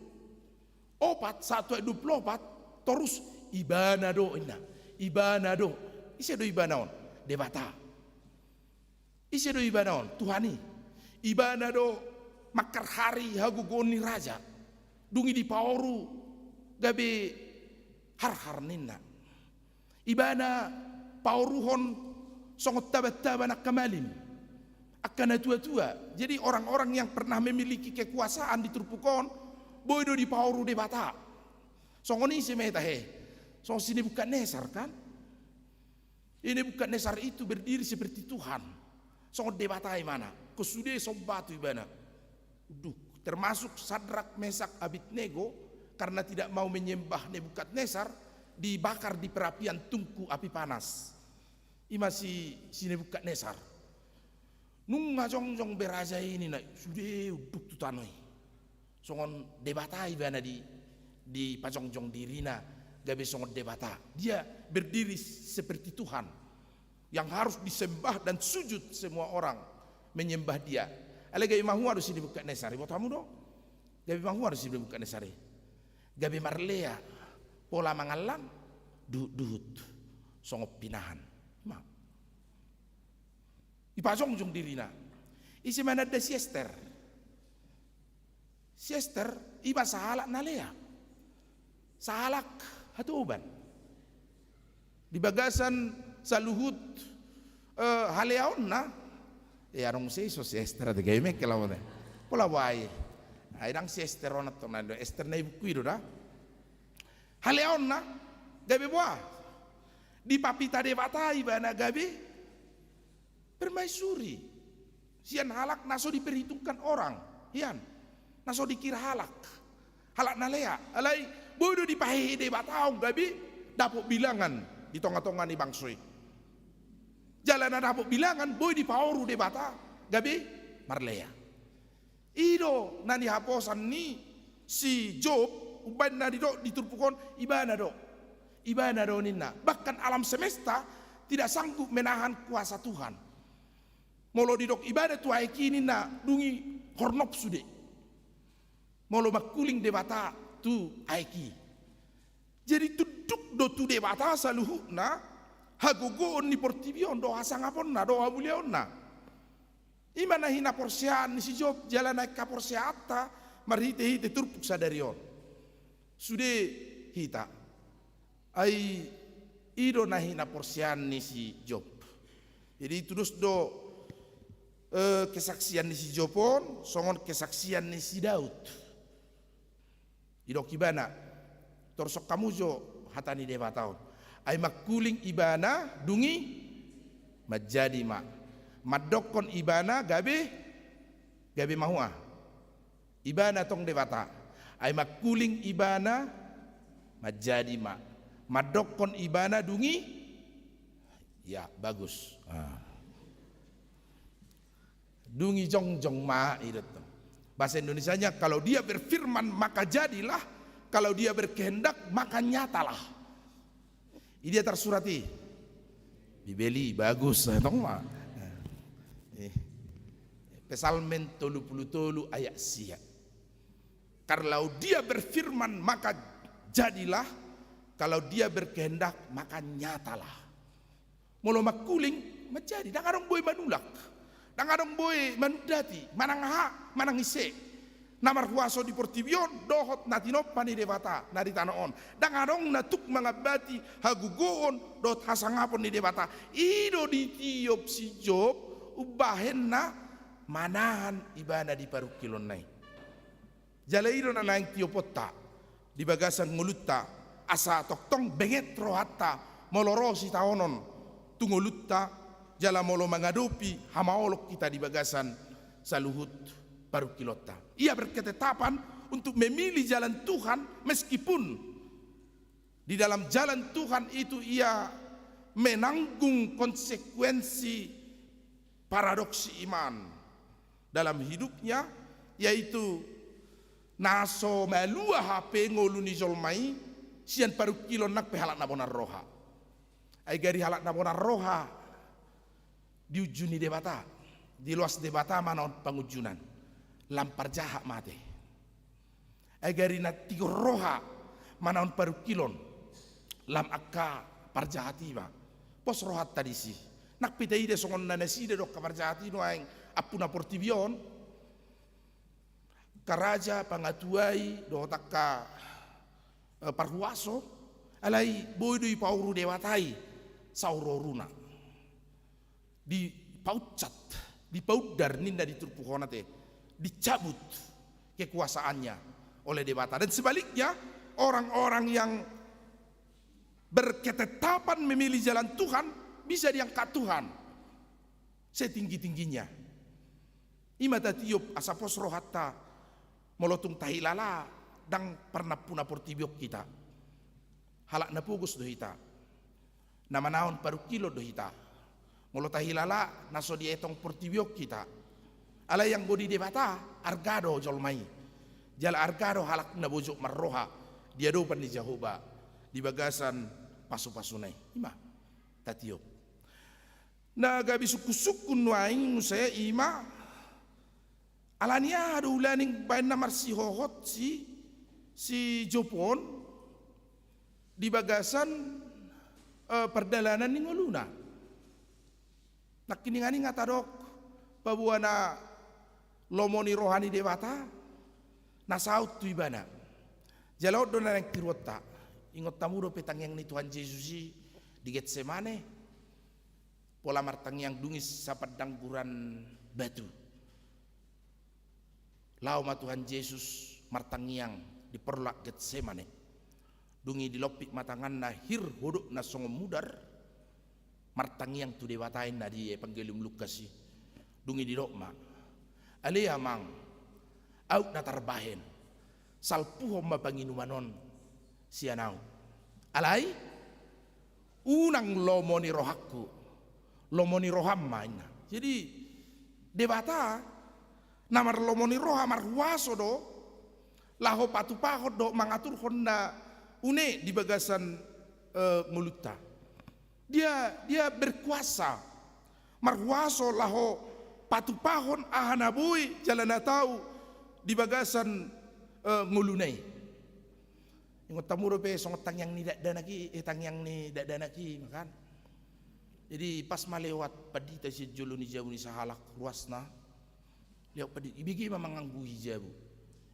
opat sahat tu ayat dua pulu opat, torus ibana do ninna. Ibana do. Ise do ibana on? Debata. Ise do ibana on? Tuhan i. Ibana do mangkarhari hagogoon ni raja. Dung i dipaoru gabe harhar ninna. Ibana paoruhon songon taban-taban angka malim, angka natuatua. Jadi orang-orang yang pernah memiliki kekuasaan di turpuk on, boi do dipaoru Debata. Songon ise ma hita he? Songon si Nebukadnesar kan? Jadi Nebukadnesar itu berdiri seperti Tuhan. Songon Debata ibana. Ingkon sude somba tu ibana. Unduk. Termasuk Sadrak, Mesak, Abednego, karena tidak mau menyembah Nebukadnesar, dibakar di perapian tungku api panas. I ma si, si Nebukadnesar. Nunga jongjong be raja i ninna, sude unduk tu tano i. Songon Debata ibana di, dipajongjong dirina gabe songon Debata. Dia berdiri seperti Tuhan yang harus disembah dan sujud semua orang menyembah dia. Alai gabe mahua do si Nebukadnesar i, iboto hamu do? Gabe mahua do si Nebukadnesar i? Gabe marlea, pola mangallang, duhut-duhut, songon pinahan. Ma. Ipajongjong dirina. Ise ma nanda si Ester? Si Ester, i ma sahalak na lea. Sahalak hatoban. Di bagasan saluhut Eh, haleaonna, eh, adong muse i so si Ester ate, gabe mengkel au ate. Pola boha i. Ai ndang si Ester on antong, na Ester na i buku i do da. Haleaonna, gabe boha? Dipapita Debata ibana gabe permaisuri sian halak na so diperhitungkan orang, hian, na so dikira halak, halak na lea. Alai boi do dipahehe Debata on gabe dapot bilangan di tonga-tonga ni bangso i. Jala na dapot bilangan boi dipaoru Debata gabe marlea. I do na nihaposan ni si Job, umbahen na didok di turpuk on, ibana do. Ibana do ninna. Bahkan alam semesta tidak sanggup menahan kuasa Tuhan. Molo didok ibana tu aek i ninna, dung i hornop sude. Molo mangkuling Debata tu aek i. Jadi tunduk do tu Debata saluhutna hagogoon ni portibi on dohot hasangaponna dohot hamuliaonna. I ma na hinaporseaon ni si Job, jala naeng haporseaonta marhite-hite turpuk sadari on. Sude hita. Ai i do na hinaporseaon ni si Job. Jadi tudos do, eh, kesaksian ni si Job on songon kesaksian ni si Daud. Didok ibana, torsok hamu jo hata ni Debata on. Ai mangkuling ibana dung i manjadi ma. Mandokkon ibana gabe, gabe mahua. Ibana tong Debata. Ai mangkuling ibana manjadi ma. Mandokkon ibana dung i, ya, bagus. Ah. Dung i jongjong ma i do tong. Bahasa Indonesianya, kalau dia berfirman maka jadilah, kalau dia berkehendak maka nyatalah. Idia tarsurat i? Bibel i, bagus, tong ma. Eh. Psalmen tolu pulu tolu ayat sia. Kalau dia berfirman maka jadilah, kalau dia berkehendak maka nyatalah. Molo mangkuling, manjadi. Ndang adong boi manulak. Ndang adong boi manundati, manang aha, manang ise. Na marhuaso di portibi on dohot na tinompa ni Debata na di tano on. Ndang adong na tuk mangambati hagogoon dohot hasangapon ni Debata. I do ditiop si Job umbahen na manahan ibana di parungkilonna i. Jala i do na naeng tioponta di bagasan ngolunta, asa tongtong benget rohanta molo ro sitaonon tu ngolunta, jala molo mangadopi hamaolon hita di bagasan saluhut parungkilonta. Ia berketetapan untuk memilih jalan Tuhan, meskipun di dalam jalan Tuhan itu ia menanggung konsekuensi paradoksi iman dalam hidupnya, yaitu na so malua hape ngolu ni jolma i sian parungkilon nang pe halak na bonar roha. Ai gari halak na bonar roha diunjuni Debata, diloas Debata manaon pangunjunan, lam parjahat ma ate. Ai gari na tigor roha manaon parungkilon, lam angka parjahat i ma. Pos rohanta disi. Nang pe taida songon na nasida do angka parjahat i nuaeng ampuna portibi on. Angka raja, pangatuai, dohot angka, eh, parhuaso, alai boi do dipaoru Debata i saoru-oruna. Dipaunsat, dipaundar ninna di turpuk on ate, dicabut kekuasaannya oleh Debata. Dan sebaliknya, orang-orang yang berketetapan memilih jalan Tuhan bisa diangkat Tuhan setinggi-tingginya. I ma tatiop asa pos rohanta molo tung tahilala ndang parnampuna portibi on hita. Halak na pogos do hita. Na manaon parungkilon do hita. Molo tahilala na so dietong portibi on hita. Alai anggo di Debata arga do jolma i. Jala arga do halak na bojok marroha di adopan ni Jahowa di bagasan pasu-pasuna i. I ma tatiop. Na gabe sungkun-sungkun nuaeng muse i ma, ala ni aha do ulaning baen na marsihohot si, si Job on di bagasan, eh, pardalanan ni ngoluna. Nangkiningan i nga tadok paboa na lomo ni roha ni Debata na saut tu ibana. Jala on do na naeng tiruonta. Ingot hamu dope tangiang ni Tuhan Jesus i di Getsemane. Pola martangiang dung i sapandangguran batu. Laho ma Tuhan Jesus martangiang di porlak Getsemane. Dung i dilompit ma tanganna, hir hudukna songon mudar, martangiang tu Debata inna di Evangelium Lukas i. Dung i didok ma, "Ale Amang, aut na tarbahen, salpuhon ma panginuman on sian ahu. Alai unang lomo ni rohangku, lomo ni roham ma," inna. Jadi Debata na marlomo ni roha, marhuaso do laho patupahon dohot mangaturhon na une di bagasan, eh, ngolunta. Dia, dia berkuasa, marhuaso laho patupahon aha na boi jala na tau di bagasan, eh, ngoluna i. Ingot hamu dope songon tangiang ni dakdanak i, eh, tangiang ni dakdanak i ma kan. Jadi pas ma lewat pandita sian jolo ni jabu ni sahalak ruasna. Lewat pandita, ibege ma mangangguhi jabu.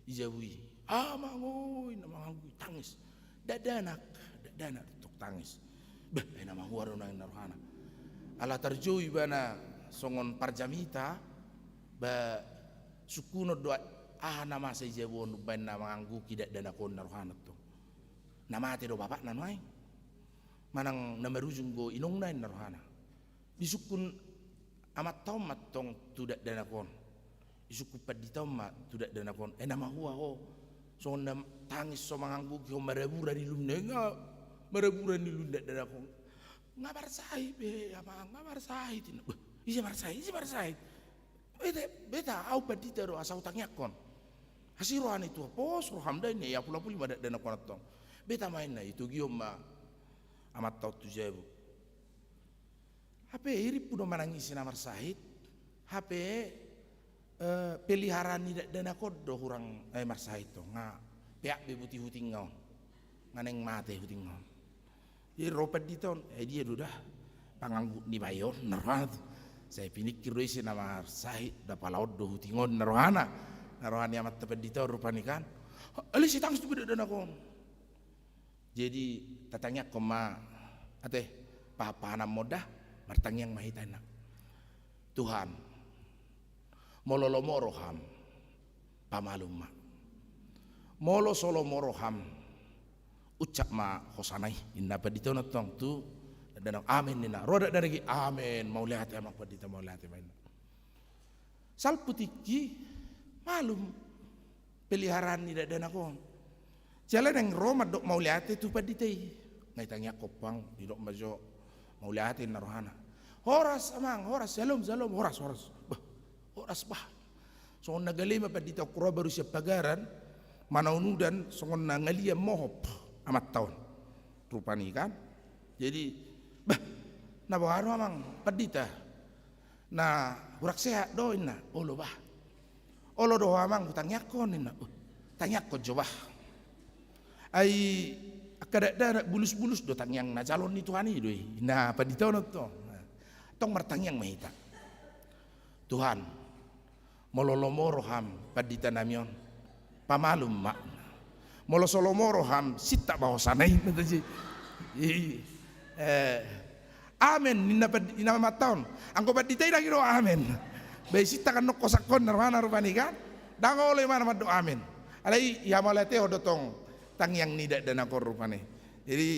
I jabu i. "Amang oi," na mangangguhi, tangis. "Dakdanak, dakdanak," tok tangis. "Bah, ai na mahua do nuaeng," na rohana. Ala tarjou ibana songon parjamita, ba sungkunon do aha na masa i jabu on umbaen na mangangguhi dakdanak on, na rohana tong. Na mate do bapakna nuaeng. Manang na marujung do inongna, inna rohana. Disungkun amanta on ma tong tu dakdanak on. Disungkun pandita on ma tu dakdanak on. "Eh, na mahua ho. Songon na tangis so mangangguhi ho, marabura ni lum." "Nga marabura ni lum dakdanak on." "Nga marsahit be, Amang, nga marsahit," inna. "Bah, ise marsahit, ise marsahit?" "Beta, beta, ahu pandita do, asa hutangiangkon." "Asi roha ni Tuhan, pos roham da," inna, iapulapuli ma dakdanak on tong. "Beta ma," inna, itogihon ma amanta on tu jabu. Hape irimpu do manangisi na marsahit, hape, eh, peliharaan ni dakdanak on do hurang, eh, marsahit on, nga peak be boti huting on, nga naeng mate huting on. Jadi ro pandita on, "Eh, dia do da pangangguhi niba on," na rohana tu. "Sai piningkir do ise na marsahit, da pala on do huting on," na rohana. Na roha ni amanta pandita on rupani kan. "Ale sai tangis do be dakdanak on." Jadi tatangiangkon ma, ate, pahanpahananmon da, martangiang ma hita, inna. "Tuhan, molo lomo roham, pamalum ma. Molo so lomo roham, ucap ma hosana i," inna pandita on tong tu dakdanak. "Amen," ninna. Ro dakdanak i, "Amen, mauliate Amang Pandita, mauliate ma," inna. Salpu tingki, malum peliharaan ni dakdanak on. Jala naeng ro mandok mauliate tu pandita i. "Nga itangiangkon pang," didok ma jo, "mauliate," inna rohana. "Horas Amang, horas, syalom, syalom, horas, horas." Bah, horas bah. Songon na gale ma pandita on, ro baru sian pagaran, manaon udan, songon na ngalian mohop amanta on. Rupani kan. Jadi, "Bah, na boha do Amang Pandita? Na hurang sehat do?" inna. "Olo bah." "Olo do ho Amang, hutangiangkon," inna. "Uh, tangiangkon jo bah. Ai angka dakdanak bulus-bulus do tangiang na jalo ni Tuhan i do i," inna pandita on tong. Tong martangiang ma hita. "Tuhan, molo lomo roham pandita nami on, pamalum ma. Molo so lomo roham, sintak ma hosana i," ninna tong. I, eh, "Amen," ninna pand-, ninna amanta on. Anggo pandita i ndang didok amen. Ba i sintak annon hosangkon, na rohana rupani kan. Ndang olo imana mandok amen. Alai i hamauliatehon do tong tangiang ni dakdanak on rupani. Jadi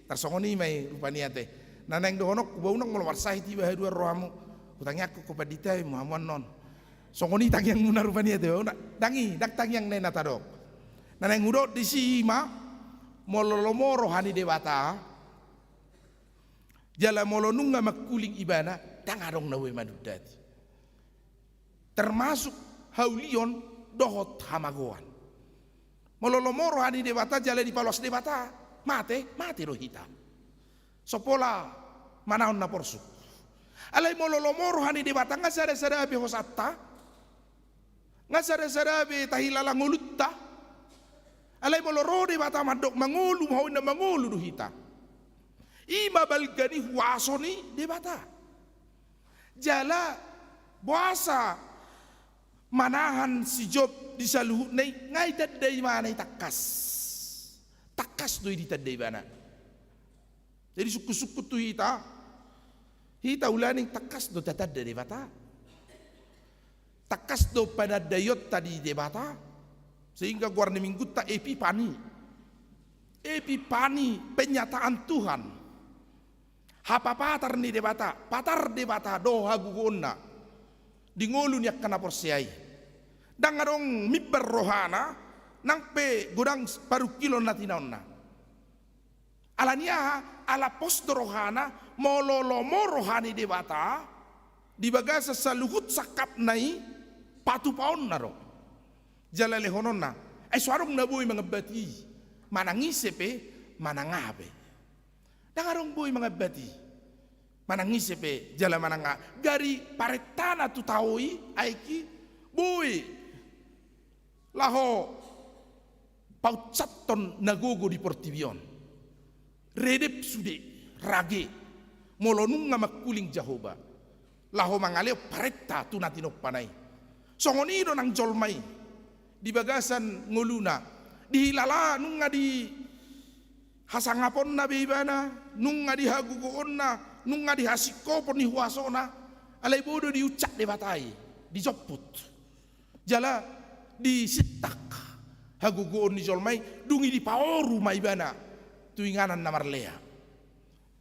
tarsongon i ma i rupani, ate. Na naeng dohononku, ba unang molo marsahit iba haduan rohamu, hutangiangkon ho pandita i ma hamu annon. Songon i tangiangmuna rupani, ate, ba unang, ndang i, ndang tangiang na i na tadok. Na naeng hudok disi i ma, molo lomo roha ni Debata, jala molo nunga mangkuling ibana, ndang adong na boi manundati. Termasuk haulion dohot hamagoan. Molo lomo roha ni Debata jala dipaloas Debata, mate, mate do hita. So pola manaon na porsuk. Alai molo lomo roha ni Debata, nga sada-sada be hosanta, nga sada-sada be tahilala ngolunta. Alai molo ro Debata mandok mangolu, ma ho inna mangolu do hita. I ma balga ni huaso ni Debata. Jala boasa manahan si Job di saluhutna i, nga ditanda ibana i tangkas. Tangkas do i ditanda ibana. Jadi sungkun-sungkun tu hita, Hita ulaning tangkas do tatanda Debata. Tangkas do panandaionta di Debata. Sehingga goar ni minggunta Epipani. Epipani, penyataan Tuhan. Hapapatar ni Debata, patar Debata do hagogoonna di ngolu ni angka na porsea i. Ndang adong mimbar rohana, nang pe godang parungkilon na tinaonna. Ala ni aha? Ala pos do rohana, molo lomo roha ni Debata di bagasan saluhut sangkapna i, patupaonna do. Jala lehononna, ai so adong na boi mangambati i, manang ise pe, manang aha pe. Ndang adong boi mangambati i, manang ise pe jala manang aha. Gari parentana tu tao i, aek i, boi laho paunsathon na gogo di portibi on. Redep sude, rage, molo nunga mangkuling Jahowa laho mangalehon parenta tu na tinompana i. Songon i do nang jolma i di bagasan ngoluna, dihilala nunga dihasangaponna be ibana, nunga dihagogoonna, nunga dihasingkopon ni huasona, alai boi do diuncak Debata i, dijomput. Jala disintak hagogoon ni jolma i, dung i dipaoru ma ibana tu inganan na marlea.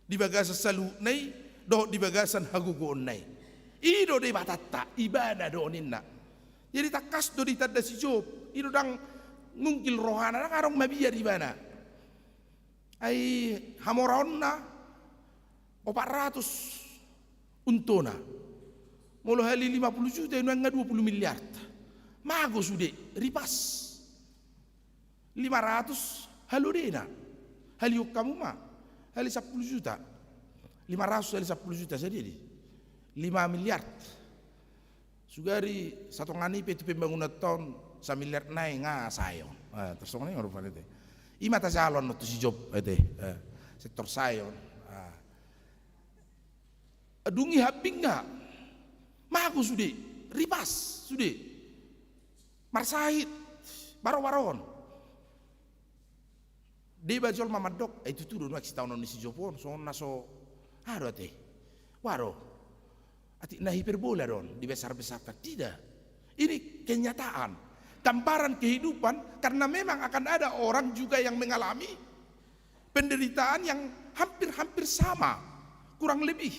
Di bagasan saluhutna i dohot di bagasan hagogoonna i. I do Debatanta, ibana do ninna. Jadi tangkas do ditanda si Job, i do ndang nunggil rohana, ndang adong mabiar ibana. Ai hamoraonna opat ratus untona. Molo hali lima puluh juta, i nuaeng nga dua puluh miliar. Mago sude, ripas. Lima ratus halodena. Hali hamu ma. Hali sampulu juta. Lima ratus hali sampulu juta, sadia do i? Lima miliar. Sugari satonga ni pe tu pembangunan on, samiliar nai nga sae on. Ah, tarsongon i ma rupani te. I ma tajaha on tu si Job, ate. Ah, sektor sae on. Ah. Dung i hambing nga. Mago sude. Ripas sude. Marsahit. Barobaroon. Deba jolma mandok, ai tutu do nuaeng sitaonon ni si Job on, songon na so, aha do ate. Wah do. Atik na hiperbola do on, dibesar-besarkan. Tidak. Ini kenyataan. Gambaran kehidupan, karena memang akan ada orang juga yang mengalami penderitaan yang hampir-hampir sama, kurang lebih.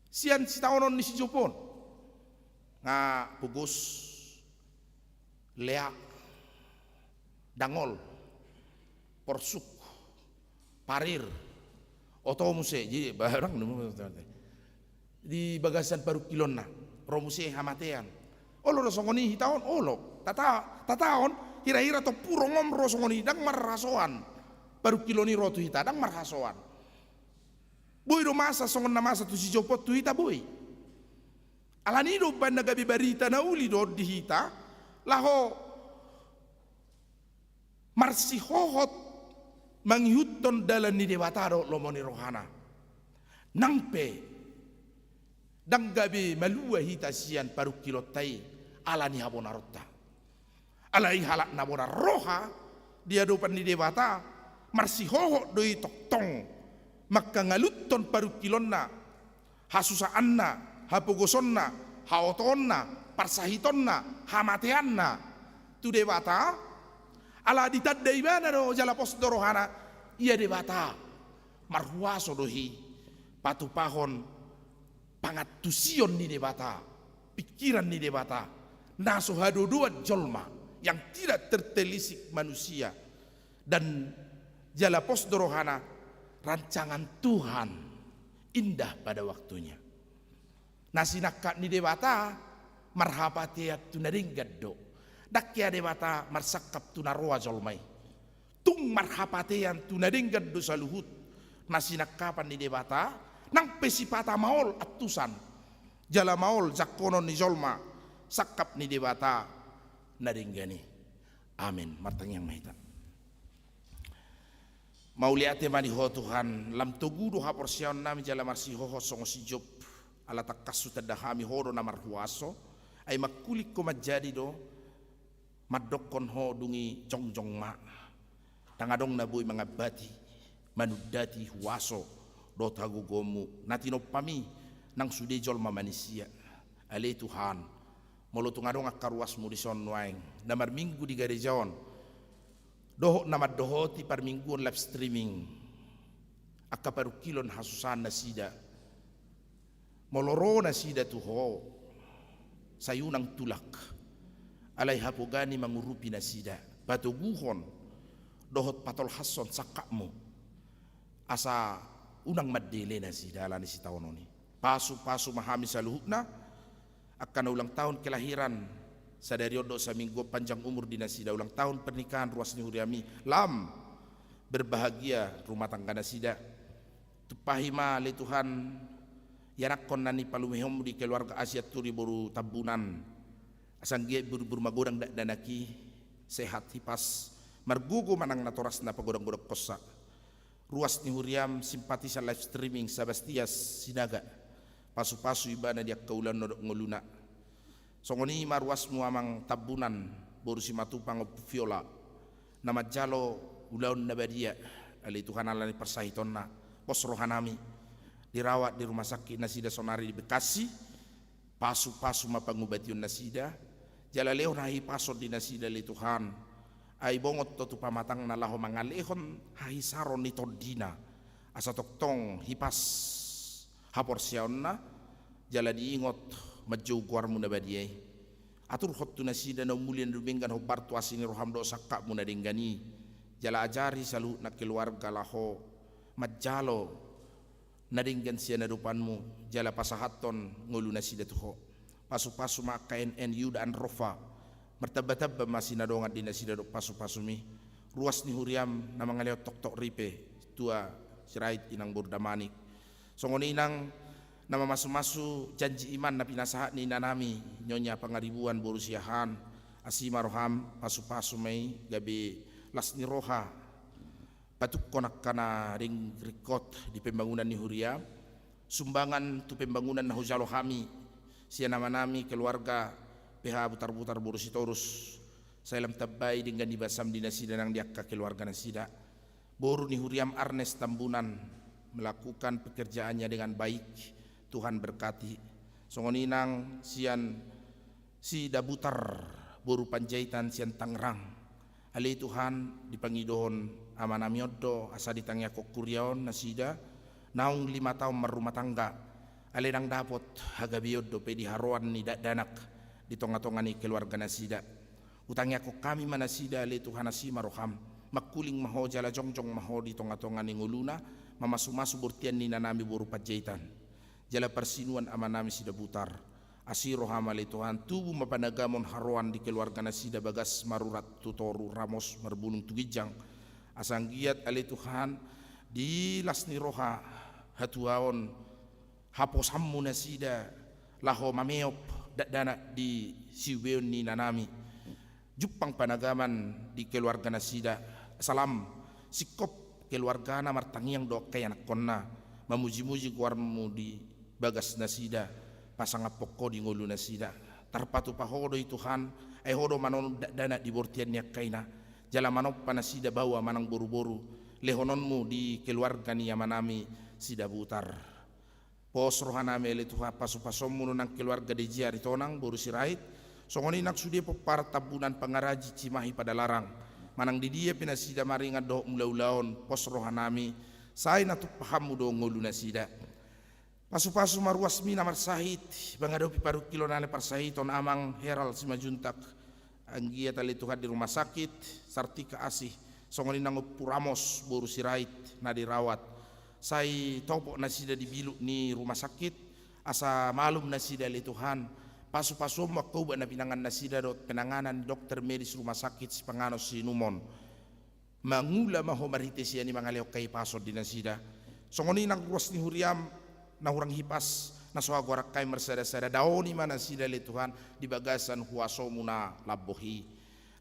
Sian sitaonon ni si Job on. Nga pogos, lea, dangol, porsuk, parir, oto muse, jadi barang di bagasan parungkilonna, ro muse hamatean. Olo do songon i hita on, olo. Tata, tata on, hira-hira tompu ronggom ro songon i, ndang marhasoan. Parungkilon i ro tu hita, ndang marhasoan. Boi do masa songon na masa tu si Job on tu hita, boi. Alani i do umbahen na gabe barita na uli do on di hita, laho marsihohot mangihuthon dalan ni Debata dohot lomo ni rohana. Nang pe, ndang gabe malua hita sian parungkilonta i ala ni habonaronta. Alai halak na bonar roha di adopan ni Debata, marsihohot do i tongtong manghangaluthon parungkilonna, hasusaanna, hapogosonna, haotoonna, parsahitonna, hamateanna tu Debata, ala ditanda ibana do jala pos do rohana, ia Debata, marhuaso do i patupahon pangantusion ni Debata, pikiran ni Debata, na so hadodoan jolma, yang tidak tertelisik manusia, dan jala pos do rohana, rancangan Tuhan indah pada waktunya. Na sinangkap ni Debata marhapatean tu na denggan do. Ndang hea Debata marsangkap tu na roa jolma i. Tung marhapatean tu na denggan do saluhut na sinangkapan ni Debata, nang pe sipata maol antusan jala maol jangkonon ni jolma sangkap ni Debata na denggan i. Amen. Martangiang ma hita. Mauliate ma di Ho Tuhan, lam togu do haporseaonnami jala marsihohot songon si Job, ala tangkas hutanda hami Ho do na marhuaso, ai mangkuling Ho manjadi do, mandokkon Ho dung i jongjong ma. Ndang adong na boi mangambati, manundati huaso dohot hagogoonmu na tinompami nang sude jolma manisia. Ale Tuhan, molo tung adong angka ruasmu dison nuaeng na marminggu di gareja on, dohot na mandohoti parmingguon live streaming, angka parungkilon hasusahan nasida, molo ro nasida tu Ho, sai unang tulak, alai hapogaan i mangurupi nasida, patoguhon dohot patolhashon sangkapmu, asa unang mandele nasida ala ni sitaonon i. Pasupasu ma hami saluhutna, angka na ulang tahun kelahiran sadari on dohot saminggu on, panjang umur di nasida, ulang tahun pernikahan ruas ni huriami, lam berbahagia rumah tangga nasida. Tumpahi ma ale Tuhan ianakkon na nipalumehonmu di keluarga Asia Turi boru Tambunan, asa anggiat boru-boru magodang dakdanak i, sehat hipas, margogo manang natorasna pagodang-godangkonsa. Ruas ni huriam simpatisan live streaming Sabastias Sinaga, pasupasu ibana di angka ulaonna dohot ngoluna. Songon i ma ruasmu amang Tambunan boru Simatupang Ompu Viola, na manjalo ulaon na badia ale Tuhan ala ni parsahitonna. Pos rohanami, dirawat di rumah sakit nasida sonari di Bekasi. Pasupasu ma pangubation nasida, jala lehon hahipason di nasida ale Tuhan. Ai bongot do tu pamatangna laho mangalehon hahisaron ni tondina, asa tongtong hipas haporseaonna, jala diingot manjou goarmu na badia i. Aturhon tu nasida na umuli na dumenggan hombar tu asi ni roham dohot sangkapmu na denggan i, jala ajari saluhut na keluarga laho manjalo na denggan sian adopanmu, jala pasahathon ngolu nasida tu Ho. Pasupasu ma angka N N, Yuda, Androfa, martambatamba ma sinadongan di nasida dohot pasupasumi. Ruas ni huriam na mangalehon toktok ripe, tua Sirait, inang boru Damanik. Songon i nang na mamasumasu janji iman na pinasahat ni inanami Nyonya Pangaribuan boru Siahaan, asi ma roham, pasupasu ma i gabe las ni roha, patukkon angka na ringkot di pembangunan ni huria. Sumbangan tu pembangunan na hujalo hami sian amanami keluarga P H Butarbutar boru Sitorus, sai lam tambai denggan ni basam di nasida nang di angka keluarga nasida. Boru ni huriam Arnes Tambunan melakukan pekerjaannya dengan baik, Tuhan berkati. Songon i nang sian Sidabutar boru Panjaitan sian Tangerang. Ale Tuhan, dipangidohon amanami on do asa ditangiangkon huria on nasida, naung lima taon marrumah tangga, ale ndang dapot hagabeon dope di haroan ni dakdanak di tongatonga ni keluarga nasida. Hutangiangkon hami ma nasida ale Tuhan, asi ma roham, mangkuling ma Ho jala jongjong ma Ho di tongatonga ni ngoluna, mamasumasu bortian ni inanami boru Panjaitan jala parsinuan amanami Sidabutar. Asi roham ale Tuhan, tubu ma panagamon haroan di keluarga nasida bagas marurat tu toru ramos marbulung tu ginjang. Asa anggiat ale Tuhan, di las ni roha hatuaon haposanmu nasida laho mameop dakdanak di siubeon ni inanami. Jumpang panagaman di keluarga nasida, asa lam singkop keluargana martangiang dohot angka ianakkonna mamujimuji goarmu di bagas nasida, pasangaphon Ho di ngolu nasida. Tarpatupa Ho do i Tuhan, ai Ho do manonun dakdanak di bortian ni angka ina, jala manompa nasida baoa manang boruboru lehononmu di keluarga ni amanami Sidabutar. Pos rohanami ale Tuhan, pasupasonmu do nang keluarga De J Aritonang boru Sirait, songon i nang sude pomparan Tambunan Pangaraji Cimahi Padalarang, manang di dia pe nasida maringan dohot mulaulaon, pos rohanami, sai na tumpahanmu do ngolu nasida. Pasupasu ma ruasmi na marsahit mangadopi parungkilon na parsahiton amang Heral Simanjuntak, anggiat ale Tuhan di rumah sakit Sartika Asih, songon i nang Ompu Ramos boru Sirait na dirawat, sai topot nasida di bilut ni rumah sakit, asa malum nasida ale Tuhan. Pasupasuonmu angka ubat na pinangan nasida dohot penanganan dokter medis rumah sakit sipanganon siinumon. Mangula ma Ho marhite sian i mangalehon hahipason di nasida. Songon i nang ruas ni huriam na hurang hipas, na so hagoaran hami marsadasada, daoni ma nasida ale Tuhan di bagasan huasomu na lambok i.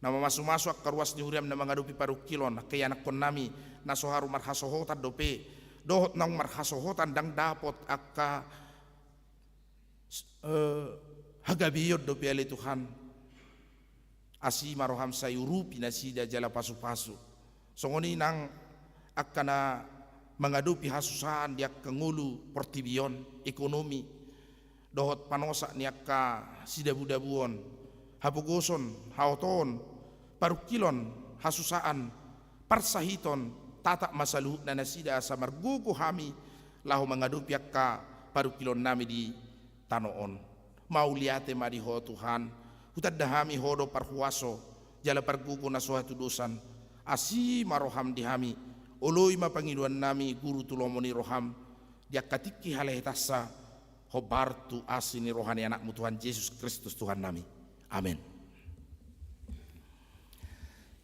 Na mamasumasu angka ruas ni huriam na mangadopi parungkilon, angka ianakkonnami na so haru marhasohotan dope, dohot naung marhasohotan ndang dapot angka eh, hagabeon dope ale Tuhan. Asi ma roham, sai urupi nasida jala pasupasu. Songon i nang angka na mangadopi hasusaan di angka ngolu portibi on, ekonomi, dohot panosak ni angka sidabudabuon, hapogoson, haotoon, parungkilon, hasusaan, parsahiton, tatap ma saluhutna nasida asa margogo hami laho mangadopi angka parungkilonnami di tano on. Mauliate ma di Ho Tuhan, hutanda hami Ho do parhuaso, jala pargogo na so hatudosan, asi ma roham di hami, oloi ma pangidoannami guru tu lomo ni roham, di angka tingki halehetansa, hombar tu asi ni roha ni Anakmu Tuhan Jesus Kristus Tuhannami. Amen.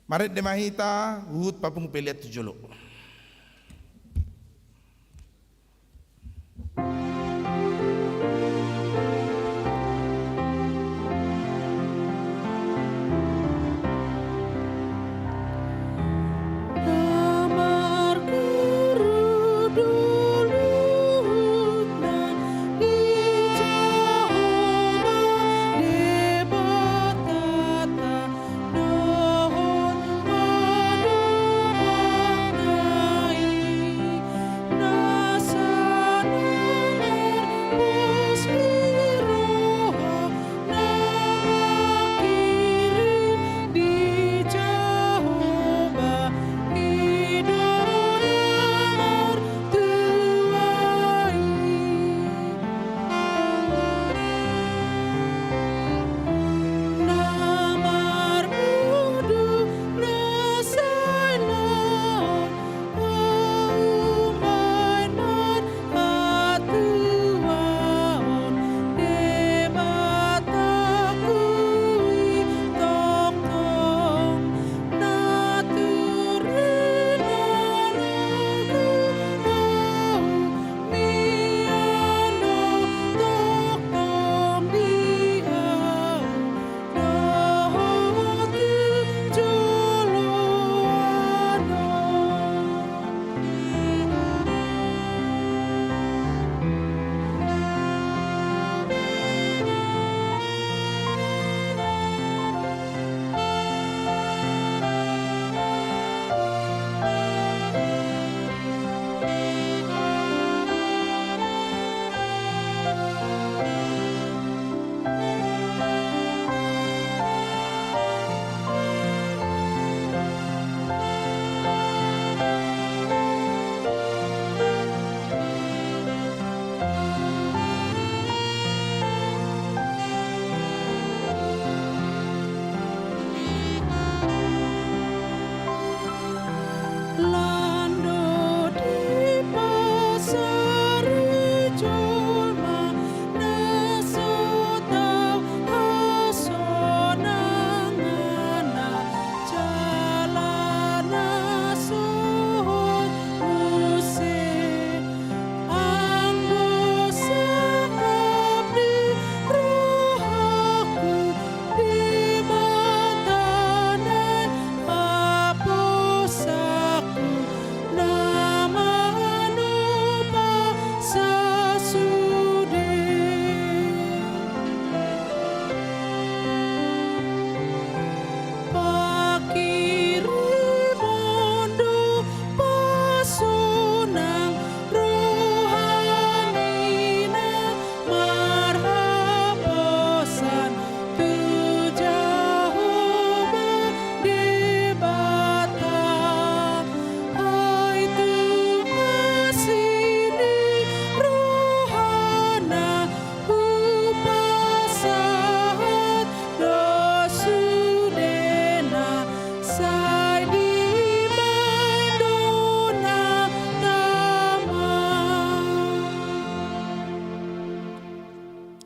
Marende ma hita, huhut papungu pelean tu jolo.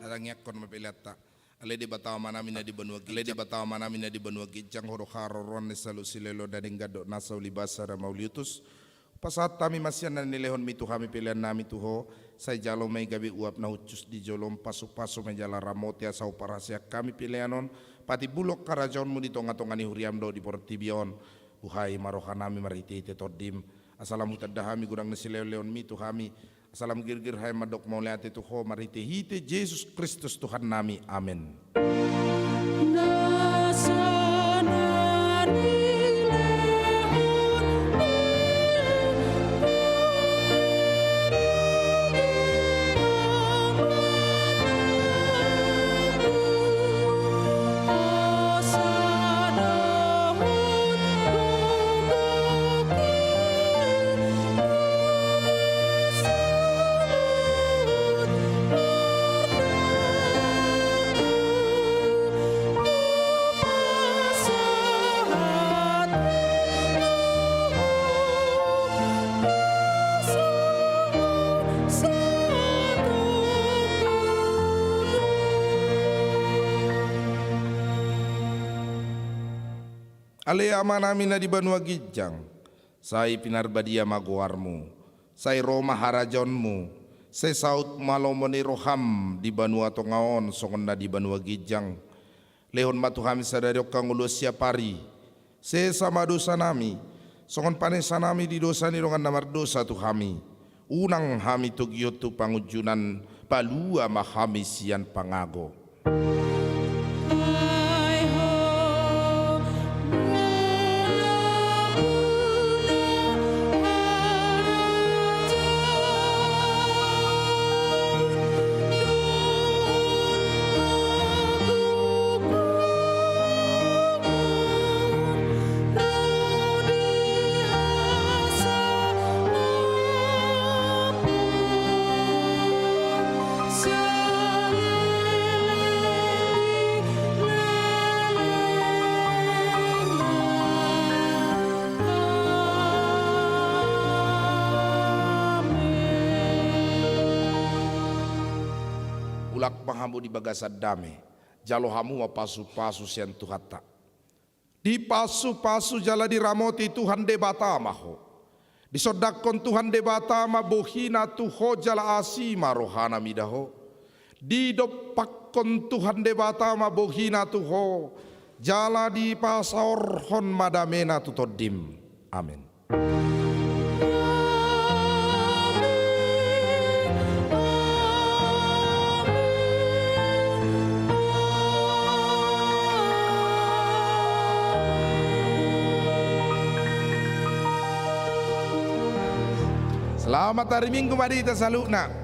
Tatangiangkon ma peleanta. Ale Debata Amanami na di banua ginjang, ale Debata Amanami na di banua ginjang, Ho do haroroan ni saluhut silehon na denggan dohot nasa uli basa na mauliutus. Hupasahat hami ma sian na nilehonmi tu hami peleannami tu Ho, sai jalo ma i gabe uap na hushus di jolom, pasupasu ma i jala ramoti asa huparhaseang hami pelean on patimbulhon harajaonmu di tongatonga ni huriam dohot di portibi on. Buhai ma rohanami marhitehite Tondim, asa lam hutanda hami godang ni silehonlehonmi tu hami, asa lam girgir hami mandok mauliate tu Ho marhitehite Jesus Kristus Tuhannami. Amen. Ale Amanami na di banua ginjang, sai pinarbadia ma goarmu, sai ro ma harajaonmu, sai saut ma lomo ni roham di banua tonga on songon na di banua ginjang. Lehon ma tu hami sadari on hangoluan siapari. Sesa ma dosanami, songon panesanami di dosa ni dongan na mardosa tu hami. Unang hami togihon tu pangunjunan, palua ma hami sian pangago. Mulak ma hamu di bagasan dame, jalo hamu ma pasupasu sian Tuhanta. Dipasupasu jala diramoti Tuhan Debata ma ho. Disondangkon Tuhan Debata ma bohina tu ho jala asi ma rohana mida ho. Didompakkon Tuhan Debata ma bohina tu ho, jala dipasaorhon ma damena tu tondim. Amen. Selamat hari Minggu ma di hita saluhutna.